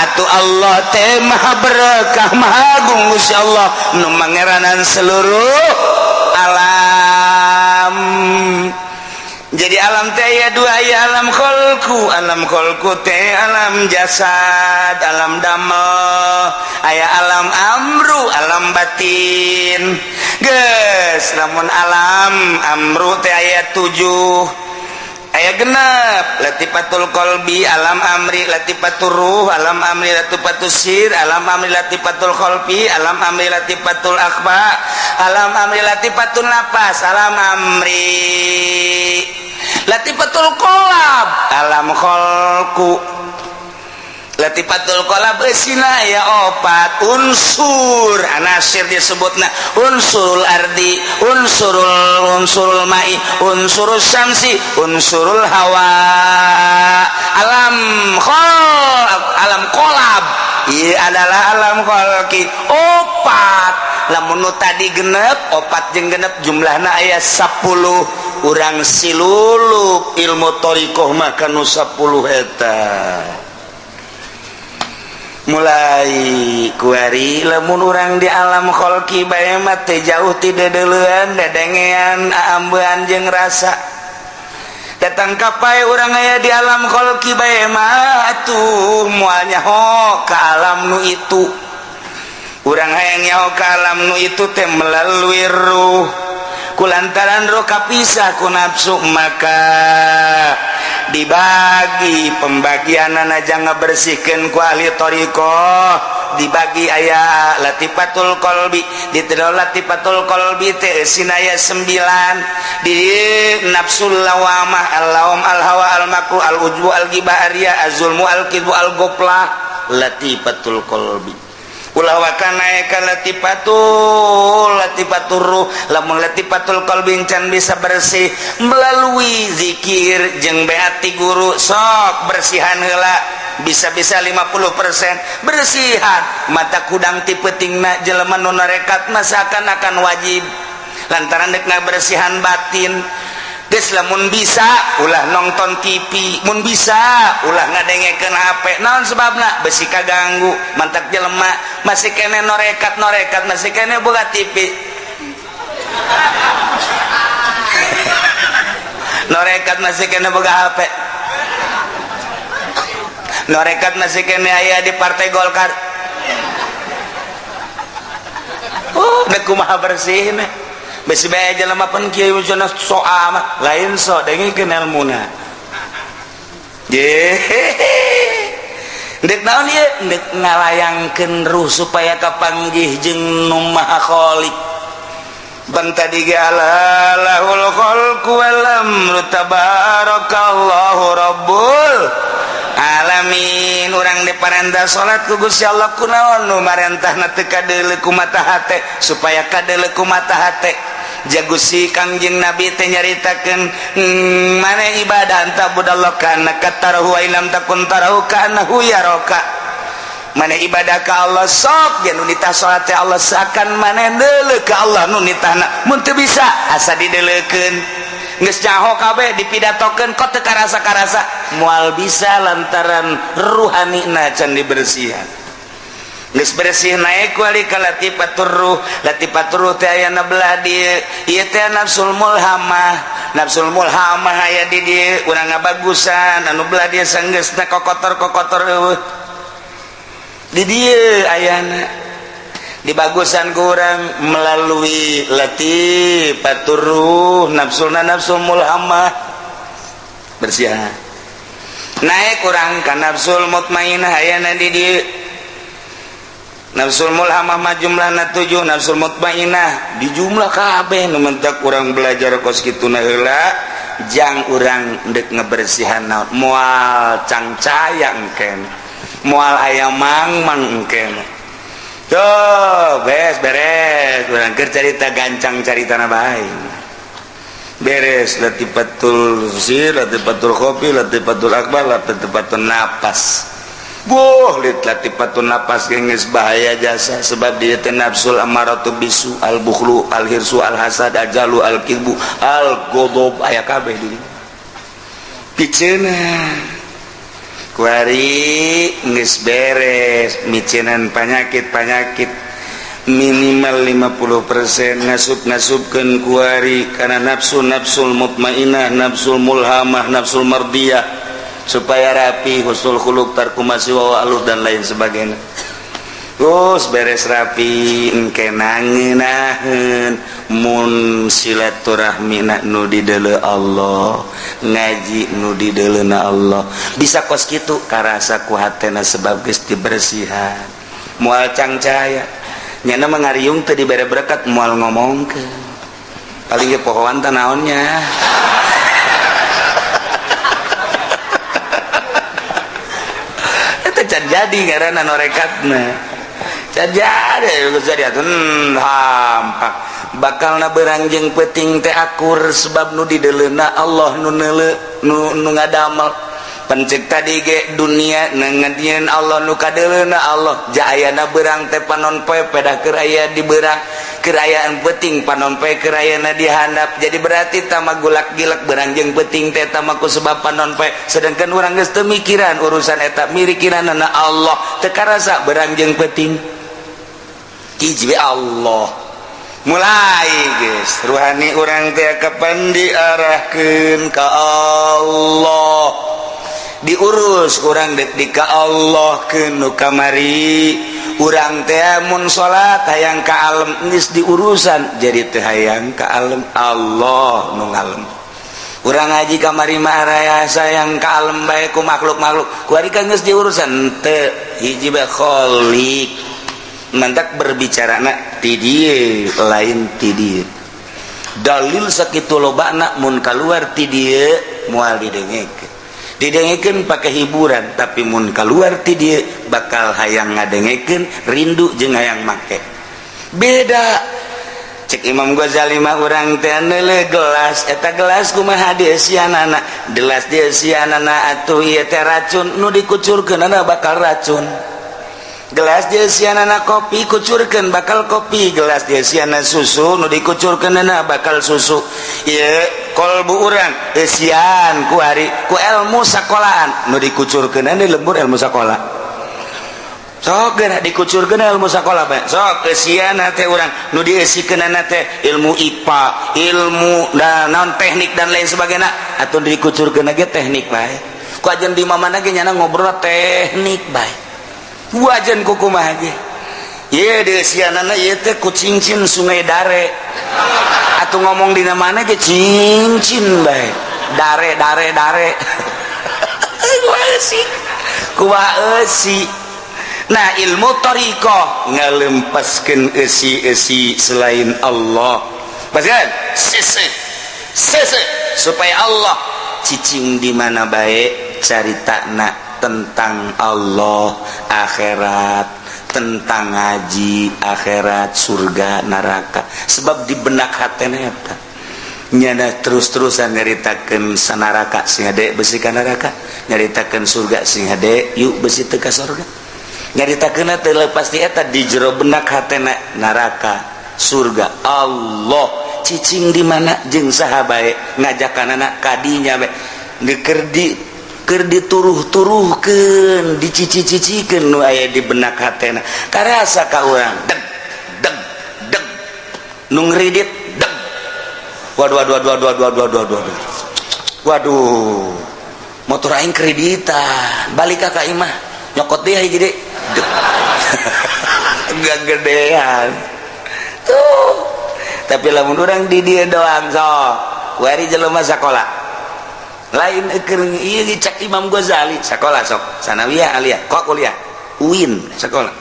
S3: atuh Allah teh maha berkah, maha agung Gusti Allah nu mangeranan seluruh alam. Jadi alam teh aya dua, aya alam kholku. Alam kholku teh alam jasad, alam damel. Aya alam amru, alam batin. Geus, lamun alam amru teh aya tujuh, aya genep: لطيفة القلب alam amri, لطيفة الروح alam amri, لطيفة السر alam amri, لطيفة الخلف alam amri, لطيفة الإخفاء alam amri, لطيفة النفس alam amri, لطيفة القلب alam kholku. لطيفة القلب eusina aya opat unsur, anasir disebutna: unsur الأرض, unsur الماء, unsur الشمس, unsur الهواء. Alam khol, alam qolab ieu adalah alam kholki opat. Lamun nu tadi genep, opat jeung genep jumlahna aya 10. Urang silulup ilmu thoriqoh mah kanu 10 eta. Mulai kuari lamun urang di alam kholki bae mah teh jauh ti deudeuleun, dedengean, aambean jeung rasa. Datang kapai urang aya di alam kholki bae mah atuh moal nyaho ka alam nu itu. Urang hayang nyaho ka alam nu itu teh melalui ruh. Kulantaran ruh kapisah ku nafsu, maka dibagi pembagian aja ngabersihkan ku ahli thoriqoh. Dibagi aya لطيفة القلب, di لطيفة القلب teh sinaya 9, di نفس اللوامة, اللوم, الهوى, المكر, العجب, الغيبة, الرياء, الظلم, الكذب, الغفلة. لطيفة القلب ulah waka naik ka لطيفة الروح. Lamun لطيفة القلب can bisa bersih melalui zikir jeung beati guru, sok bersihan heula, bisa-bisa 50% bersihan. Mata kudang ti peutingna jelema nu narekat masakan akan wajib lantaran dek ngabersihan batin. Geus lamun bisa ulah nonton TV, mun bisa ulah ngadengekeun HP. Naon sebabna? Besi kaganggu, mantak jelema masih kene norekat-norekat, masih kene boga TV. Norekat masih kene boga HP. Norekat masih kene aya di Partai Golkar. Dek kumaha bersih nih. Besi bae jelema pan kieu cenah so amat, lain so dengekeun elmuna. Ye. Dek naon ieu? Dek ngalayangkeun ruh supaya kapanggih jeung nu Maha Khalik. Ban tadi ge ala lahul khalqu wal amru tabarakallahu rabbul alamin. Urang diparentah salat ku Gusti Allah kunaon nu marentahna teu kadeuleu ku mata hate supaya kadeuleu ku mata hate. Jago si Kangjeng Nabi teh nyaritakeun mana ibadah anta budallah kana katarahu wa ilam takun tarahu kanahu yaraka. Mana ibadah ka Allah sok jeung nu nitah salat teh Allah seakan mana deuleu ka Allah nu nitahna. Mun teu bisa asa dideuleukeun. Geus nyaho kabeh dipidatokeun kok teu karasa-karasa moal bisa lantaran ruhanina can dibersihan. Geus bersih naik wali ka latifatur ruh, latifatur ruh teh aya na belah dieu, ieu teh nafsul mulhamah. Nafsul mulhamah aya di dieu urang ngabagusan anu belah dieu sanggeusna kokotor-kokotor eueuh. Di dieu ayana dibagusan ku urang melalui latifatur ruh, nafsulna nafsul mulhamah bersihan. Naik urang ka nafsul mutmainah ayana di dieu. Nafsul mulhamah mah jumlahna 7, nafsul mutmainah di jumlah kabeh nu mentak urang belajar kos kitu na heula jang urang deuk ngebersihan naon moal cangcaya engken moal aya mang-mang engken. Tuh beres beres urang keur carita gancang caritana bae. Beres latifatul sir, latifatul khofi, latifatul akbar, latifatul napas. Boh latifatun napas geus bahaya jasa sebab dia teh nafsul amaratu bisu al bukhlu al hirsu al hasad al jalu al kilbu al godob aya kabeh di piceuna kuari geus beres miceunan panyakit-panyakit minimal 50% ngasup-ngasupkeun kuari kana nafsu nafsul mutmainah nafsul mulhamah nafsul mardiyah supaya rapi husnul khuluq tarku masiwa wa dan lain sebagainya. Terus beres rapi engke nangeunaheun mun silaturahmi nu dideuleu Allah, ngaji nu dideuleuna Allah. Bisa kos kitu karasa ku hatena sebab geus dibersihan. Moal cangcaya. Nyana mah ngariung teu dibere berkat moal ngomongkeun. Paling ge pohoan teh naonnya. Can jadi karena norekatna can jadi jadi hampa bakal na berang jeung peuting teh akur sebab nu dideuleuna Allah nu neuleu nu ngadamel pencek tadi ge dunia ngadian Allah nu kadeuleuna Allah jaayana berang teh panon poe pedah keur aya di berang kerayaan peuting panon poe keur ayana di handap jadi berarti tama gulak gilak berang jeung peuting teh tama ku sebab panon poe sedangkan urang geus teu mikiran urusan eta mirikiranana Allah teu karasa berang jeung peuting hiji Allah mulai geus ruhani urang teh kapan diarahkeun ka Allah diurus urang dek di ka Allah keun nu kamari urang teh mun salat hayang ka alem geus diurusan jadi teh hayang ka alem Allah nu ngalem urang ngaji kamari mah raya sayang ka alem bae ku makhluk-makhluk kuari kan geus diurusan teu hiji bae khalik mantak berbicarana ti dieu lain ti dieu dalil sakitu lobana mun kaluar ti dieu moal didengekeun didengekeun pakai hiburan tapi mun keluar ti dieu bakal hayang ngadengekeun rindu jeung hayang make beda cek Imam Ghazali mah urang teh neuleuh gelas eta gelas kumaha dieusianana gelas dieusianana atuh ieu teh racun nu dikucurkeunana bakal racun gelas dieusianana kopi kucurkeun bakal kopi gelas dieusianana susu nu dikucurkeunana bakal susu ieu
S2: Kolbu urang eusian ku hari ku ilmu sekolahan nu dikucurkeun di lembur ilmu sekolah. Sok geura dikucurkeun ilmu sekolah bae. Sok eusian teh urang nu dieusikeunana teh ilmu IPA, ilmu dan naon, teknik dan lain sebagainya, atau dikucurkeun ge teknik bae. Ku ajen di mana ge nyana ngobrol teknik bae. Ku ajen ku kumaha ge. Ieu dieusianana ieu teh ku cincin Sungai Dare. Atuh ngomong dina mana ge cincin bae. Dare, dare, dare. Kumaha eusi? Kumaha eusi? Nah, ilmu thoriqoh ngalempaskeun eusi-eusi selain Allah. Paskan? Sese. Sese supaya Allah cicing di mana bae caritana tentang Allah, akhirat, tentang ngaji, akhirat, surga, neraka. Sebab di benak hatena eta nyana terus-terusan nyaritakeun sanaraka sing hade besi ka neraka, nyaritakeun surga sing hade yuk besi teu ka surga. Nyaritakeun teh pasti eta di jero benak hatena neraka, surga, Allah cicing di mana jeung saha bae ngajakanana kadinya bae keur di keur dituruh-turuhkeun, dicici-cicikeun nu aya di benak hatena karasa ka urang deg deg deg nu ngridit deg. Waduh, waduh, waduh, waduh, waduh, waduh, waduh, waduh, waduh, motor aing kreditan, balik ka imah nyokot dia hiji deui deg. Enggak gedean tuh. Tapi lamun urang di dieu doang, sok kuari jelema sakola lain keur ieu cek Imam Ghazali sakola, sok sanawiyah, aliyah, kok kuliah UIN, sekolah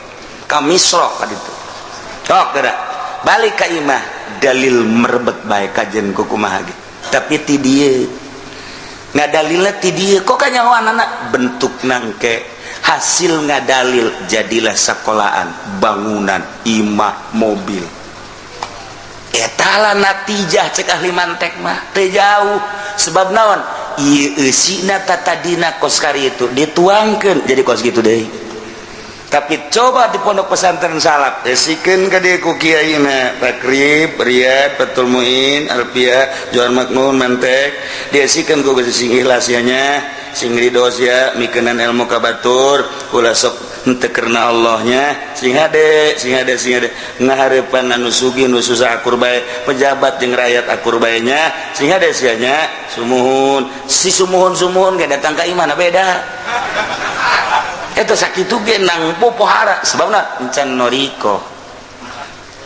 S2: ka Misro ka ditu, sok geura balik ka imah dalil merebet bae kajen ku kumaha ge. Tapi ti dieu ngadalilna, ti dieu kok kanyahoanana bentuk nangke hasil ngadalil jadilah sekolahan, bangunan, imah, mobil. Etala natijah cek ahli mantek mah teu jauh. Sebab naon? Ieu eusina tatadina kos kari itu dituangkeun jadi kos gitu deui. Tapi coba di pondok pesantren salaf eusikeun ka dieu ku kiaina Takrib, Riyad, Fathul Muin, Alfiyah, Jawahir Maknun, mantek diesikeun ku sing ikhlas nya, sing ridho sia mikeunan ilmu ka batur, ulah sok henteu karena Allahnya, sing hade, sing hade, sing hade ngahareupan anu sugih, nu susah akur bae, pejabat jeung rakyat akur bae nya, sing hade sia nya. Sumuhun si sumuhun, sumuhun ge datang ka imah beda. Eta sakitu ge nang popohara sebabna encan noriko,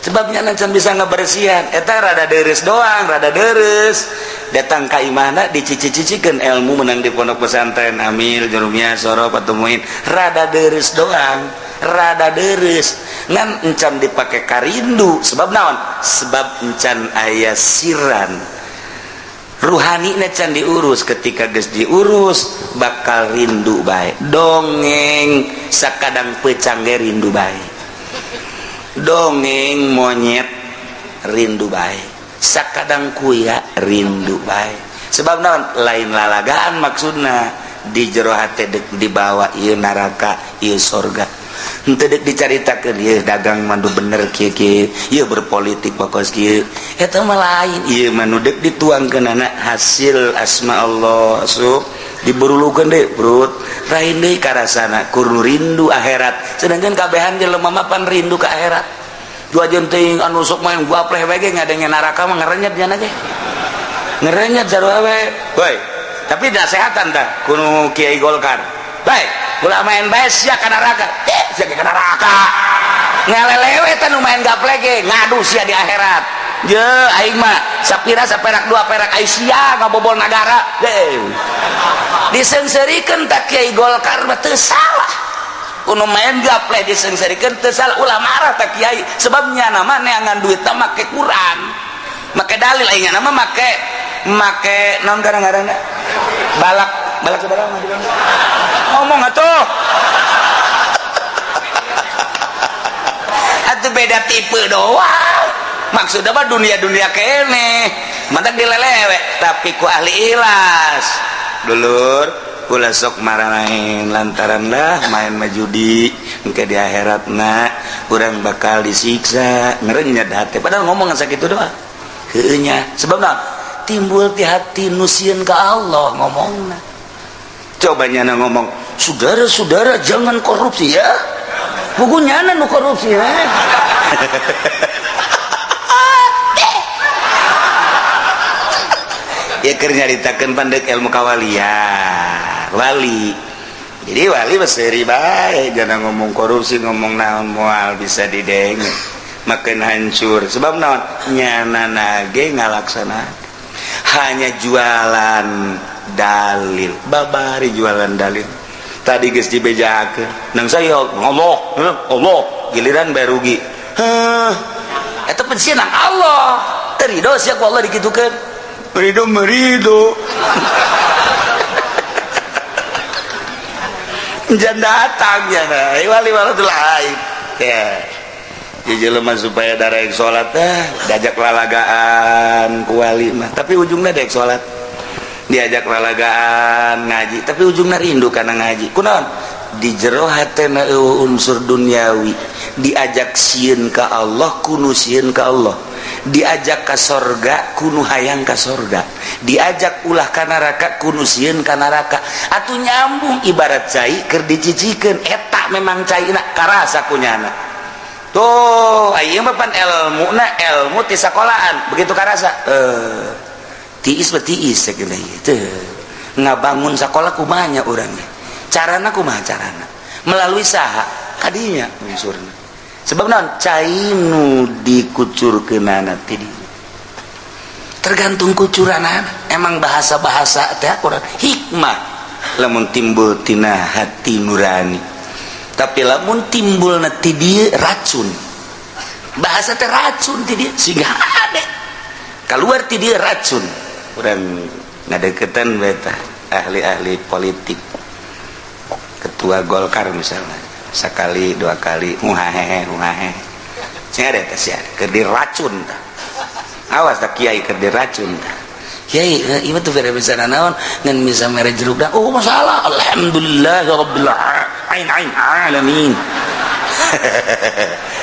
S2: sebabnya encan bisa ngebersihan. Eta rada deres doang, rada deres datang ka imahna dicici-cicikeun ilmu menang di pondok pesantren amil, jurumiyah, sorof, atau muin, rada deres doang, rada deres ngan encan dipake karindu. Sebab naon? Sebab encan aya siran ruhani can diurus. Ketika geus diurus bakal rindu bae. Dongeng sakadang pecang ge rindu bae, dongeng monyet rindu bae, sakadang kuya rindu bae. Sebab naon? Lain lalagaan, maksudna di jero hate dek dibawa ieu neraka, ieu sorga. Henteu dek dicaritakeun ieu dagang mandu bener kieu kieu, ieu berpolitik pokos kieu. Eta mah lain, ieu mah nu dek dituangkeunana hasil asma Allah. Asup diberulukeun deui perut lain deui karasana kur rindu akhirat, sedangkan kabehan jelema mah pan rindu ka akhirat. Dua jenting anu sok main gapleh we ge ngadenge neraka mah ngerenyet nya ge, ngerenyet sarua we. Woi, tapi nasehatan tah kuno Kiai Golkar bae, ulah main bae sia ka neraka. Eh, sia ka neraka ngalelewe teh nu main gapleh ge ngadu sia di akhirat. Je aing mah sapira saperak dua perak, ai sia ngabobol nagara deh. Diseungseurikeun tah Kiai Golkar mah teu salah. Kuno main gapleh diseungseurikeun teu salah, ulah marah tah kiai. Sebabnya nama neangan duit tah make Quran, make dalil. Aing nama make make naon kadang-kadang balak balak sabaraha mah ngomong atuh. Atuh beda tipe doang, maksudnya mah dunia-dunia kene mantak dilelewe. Tapi ku ahli ikhlas dulur ulah sok marah main lantaran lah main mah judi, engke di akhiratna urang bakal disiksa. Ngerenyet hati padahal ngomong sakitu doang heueuh nya. Sebab naon?
S3: Timbul ti hati nu sieun ka Allah ngomongna. Coba nyana ngomong, saudara-saudara jangan korupsi ya. Buku nyana nu korupsi ya. Ya keur nyaritakeun pandek ilmu kawalian, wali. Jadi wali mah seuri bae, jangan ngomong korupsi, ngomong naon moal bisa didenge. Makin hancur. Sebab naon? Nyana nage ngalaksana. Hanya jualan dalil, babari jualan dalil. Tadi geus dibejakeun, nang saya Allah, Allah, giliran bae rugi. Heh. Eta pensiun nang Allah. Teu rido sia ku Allah dikitukeun. Merido merido. Jangan datang ya nah. Wali wali lain. Ya. Jelema supaya darah yang sholat diajak lalagaan ku wali mah, tapi ujungnya daek sholat. Diajak lalagaan ngaji, tapi ujungnya rindu karena ngaji. Kunaon? Di jero hatena eueuh unsur duniawi, diajak sieun ka Allah kunu sieun ka Allah. Diajak ka sorga kunu hayang ka sorga, diajak ulah ka neraka kunu sieun ka neraka. Atuh nyambung ibarat cai keur dicicikeun eta memang caina karasa kunyana. Tuh ieu mah pan elmuna elmu ti sakolaan begitu karasa tiis mah tiis sakitu teu ngabangun sakola kumaha nya urang carana kumaha carana melalui saha kadinya unsurna. Sebab naon cai nu dikucurkeunana ti dieu tergantung kucuranana. Emang bahasa-bahasa teh urang hikmah lamun timbul tina hati nurani, tapi lamun timbulna ti dieu racun. Bahasa teh racun ti dieu sehingga ade keluar ti dieu racun. Urang ngadeukeutan bae tah ahli-ahli politik, ketua Golkar misalnya, sekali dua kali muhahehe muhahehe sing ada teh sia keur diracun tah. Awas tah kiai keur diracun tah. Kiai ieu tuh bere bisa naon ngan bisa mere jeruk dah. Oh masalah alhamdulillah rabbil ain ain alamin.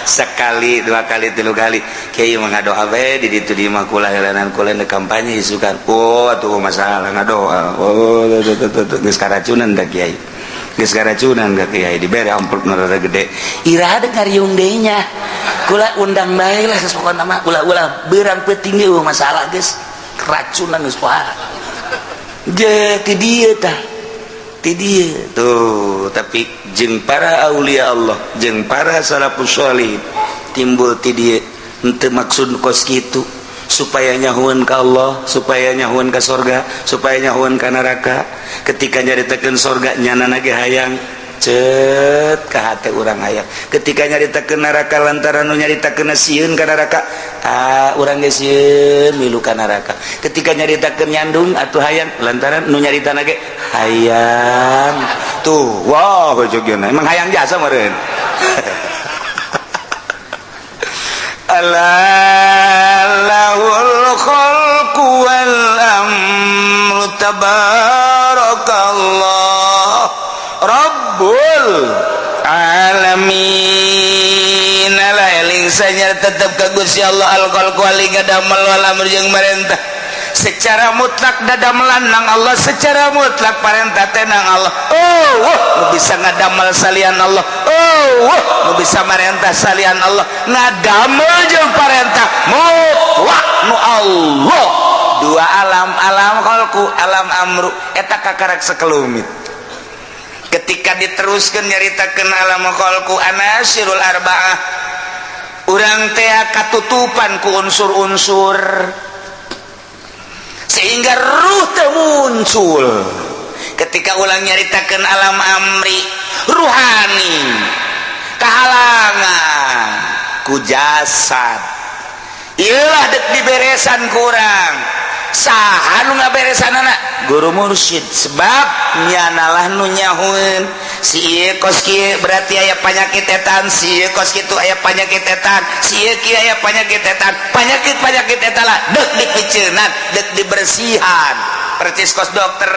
S3: Sekali dua kali tilu kali kiai mah ngadoa we di ditu di mah kula helanan kula kampanye isukan. Oh atuh masalah ngadoa. Oh tuh geus karacunan tah kiai. Geus karacunan ka kiai dibere amplop nu rada gede. Iraha deuk ngariung deui nya. Kula undang bae lah sasokona mah ulah-ulah beurang peuting ge masalah geus keracunan geus poha. Je ti dieu tah. Ti dieu tuh, tapi jeung para aulia Allah, jeung para salafus sholih timbul ti dieu henteu maksud kos kitu supaya nyahueun ka Allah, supaya nyahueun ka sorga, supaya nyahueun ka neraka. Ketika nyaritakeun sorga nyana ge hayang cet ka hate urang hayang. Ketika nyaritakeun neraka lantaran nu nyaritakeun sieun ka neraka, ah urang ge sieun milu ka neraka. Ketika nyaritakeun nyandung atuh hayang lantaran nu nyaritana ge hayang. Tuh, wah jogeuna emang hayang jasa meureun. Allahul khalqu wal amru tabarakallah rabbul alamin. Ala eling sanya tetep ka Gusti Allah al khalqu wal damel wal amru jeung marentah secara mutlak dadamelan nang Allah, secara mutlak parentah teh nang Allah. Oh, nu bisa ngadamel salian Allah. Oh, nu bisa marentah salian Allah. Ngadamel jeung parentah mutlak nu Allah. Dua alam, alam khalqu, alam amru eta kakarak sakelumit. Ketika diteruskan nyaritakeun alam khalqu anasirul arbaah, urang teh katutupan ku unsur-unsur sehingga ruh teu muncul. Ketika ulang nyaritakeun alam amri ruhani kahalangan ku jasad, ieulah dek diberesan kurang saha nu ngaberesanana guru mursyid, sebab nyanalah nu nyahueun si ieu kos kieu berarti aya panyakit etan, si ieu kos kitu aya panyakit etan, si ieu kieu aya panyakit etan, panyakit-panyakit eta lah dek dipiceunan, dek dibersihan. Percis kos dokter.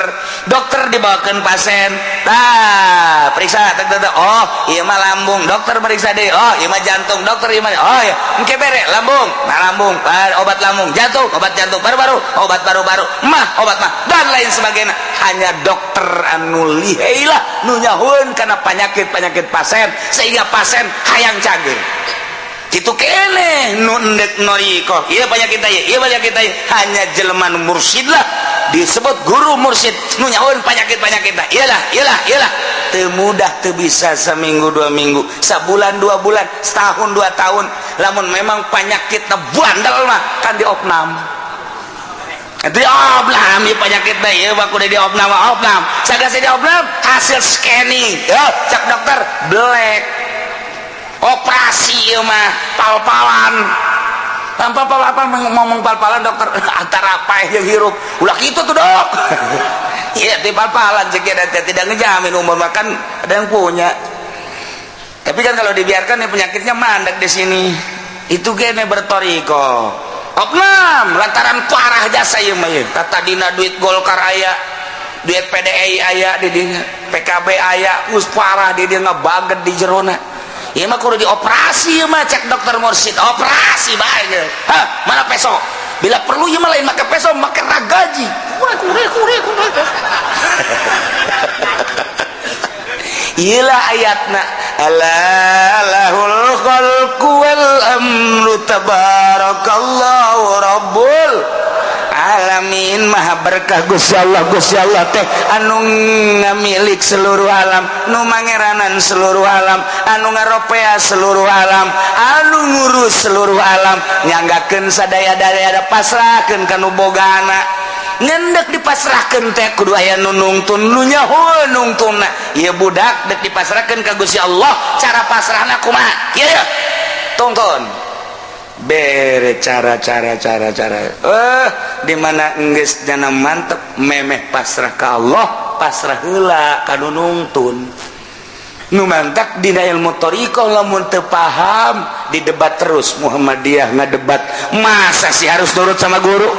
S3: Dokter dibawakan pasien, tah, periksa tek, tek, tek. Oh, ieu mah lambung. Dokter periksa deh, oh, ieu mah jantung. Dokter, ieu mah, oh ya, engke bere lambung, nah, lambung, obat lambung, jantung, obat jantung, paru-paru, obat paru-paru, mah, obat mah, dan lain sebagainya. Hanya dokter anu lihai lah nu nyahoeun kana penyakit-penyakit pasien sehingga pasien hayang cageur. Kitu keneh nu endek thoriqoh, ieu penyakit ieu, ieu penyakit ieu, hanya jelema nu mursyid lah, disebut guru mursyid, nu nyahoeun penyakit-penyakit. Iyalah, iyalah, iyalah. Teu mudah, teu bisa seminggu 2 minggu, sabulan 2 bulan, setahun 2 tahun. Lamun memang penyakit bandel mah kan diopnam, itu diopnam ieu penyakit ieu mah kudu diopnam. Opnam sagala diopnam, hasil scanning yo, cek dokter black, operasi ieu mah pal-palan tanpa pal-palan. Ngomong pal-palan, dokter antara apa yang hirup ulah gitu tuh, Dok. Iya, di pal-palan cek tidak ngejamin umur, makan ada yang punya. Tapi kan kalau dibiarkan ya penyakitnya mandek di sini. Itu kene berthoriqoh opnam lantaran parah jasa ieu mah. Kata dina duit Golkar aya, duit PDI aya di dinya, PKB aya, geus parah di dia ngebaget di jerona. Ieu mah kudu dioperasi ieu mah, cek dokter mursyid. Operasi bae. Hah, mana peso? Bila perlu ieu mah lain make peso, make ragaji. Kure kure kure kure. Iyalah ayatna, ala lahul khalqu wal amru tabarakallahu rabbul alamin. Maha berkah Gusti Allah. Gusti Allah teh anu ngamilik seluruh alam, nu mangeranan seluruh alam, anu ngaropea seluruh alam, anu ngurus seluruh alam. Nyanggakeun sadaya-daya, ada pasrahkeun ka nu bogana. Ngendek dipasrahkeun teh kudu aya nu nungtun, nu nyaho nungtunna. Ieu budak dek dipasrahkeun ka Gusti Allah, cara pasrahna kumaha? Kieu, tungtun, bere cara cara cara cara, di mana enggeus jana mantep memeh pasrah ka Allah, pasrah heula ka nu nungtun. Nu mantak dina ilmu thoriqoh lamun teu paham didebat terus. Muhammadiyah ngadebat, masa sih harus nurut sama guru?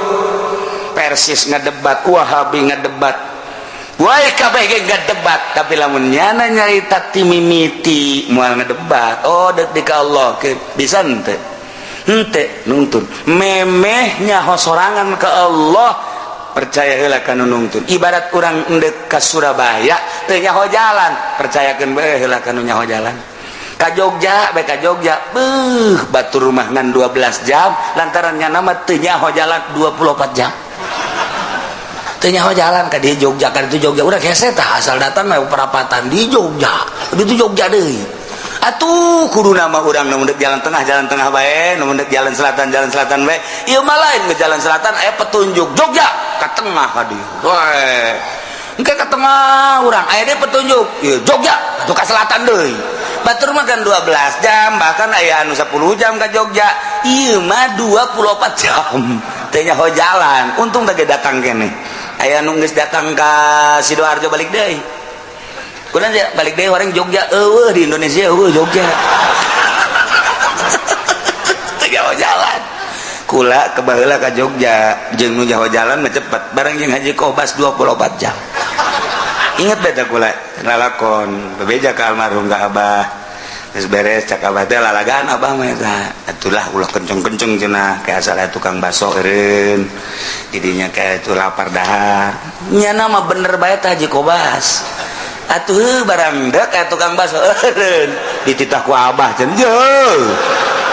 S3: Persis ngadebat, Wahabi ngadebat, wae kabeh ge ngadebat. Tapi lamun nyana nyarita ti mimiti moal ngadebat. Oh, dek di ka Allah ke bisa henteu? Henteu nungtun memeh nyaho sorangan ke Allah, percaya heula ka nu nungtun. Ibarat urang endek ka Surabaya teu nyaho jalan, percayakeun bae heula ka nu nyaho jalan. Ka Jogja bae, ka Jogja beuh, batur rumah ngan 12 jam lantaran nyana mah teu nyaho jalan 24 jam teu nyaho jalan ka di Jogja. Ka itu Jogja urang hese tah, asal datang mah perapatan di Jogja, di itu Jogja deui. Atuh kudu nama urang nu jalan tengah, jalan tengah bae, nu jalan selatan, jalan selatan bae. Ieu mah lain, ke jalan selatan aya petunjuk Jogja ka tengah ka dieu we. Engke ka tengah urang aya deui petunjuk ieu Jogja atuh ka selatan deui. Batur mah kan 12 jam, bahkan aya anu 10 jam ka Jogja. Ieu mah 24 jam teu nyaho jalan. Untung teh datang kene. Aya nu geus datang ka Sidoarjo balik deui. Kunaon balik deui orang Jogja? Eueuh di Indonesia, eueuh Jogja. Teu nyaho jalan. Kula ke baheula ka Jogja jeung nu nyaho jalan mah cepet, bareng jeung Haji Kobas 24 jam. Ingat beta kula lalakon bebeja ka almarhum, ka Abah. Geus beres, cak Abah teh, lalagaan Abah mah eta atulah, ulah kenceng-kenceng cenah, kayak asal tukang baso eureun jadinya kayak itu lapar dahar. Nyana mah bener bae tah Haji Kobas. Atuh barang dek kayak tukang baso eureun dititah ku Abah cenah,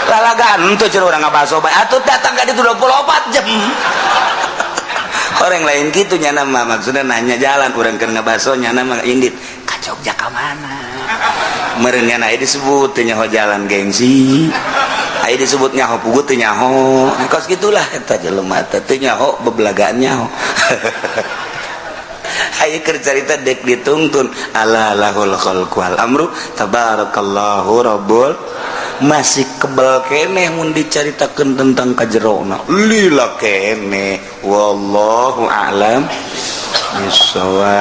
S3: lalagaan tuh cenah, urang ngabaso bae atuh datang ka ditu 24 jam. Orang lain gitu nyana mah, maksudnya nanya jalan urang keur ngabaso, nyana mah indit ka Jogja ka mana meureun. Nyana aya disebut teu nyaho jalan gengsi, aya disebut nyaho puguh teu nyaho. Kos gitulah eta jelema teh, teu nyaho bebelagaan nyaho. Ayo keur carita dek ditungtun, ala lahul khalqu wal amru tabarakallahu rabbul. Masih kebal keneh mun dicaritakeun tentang kajerona, lila keneh. Wallahu a'lam bishawab.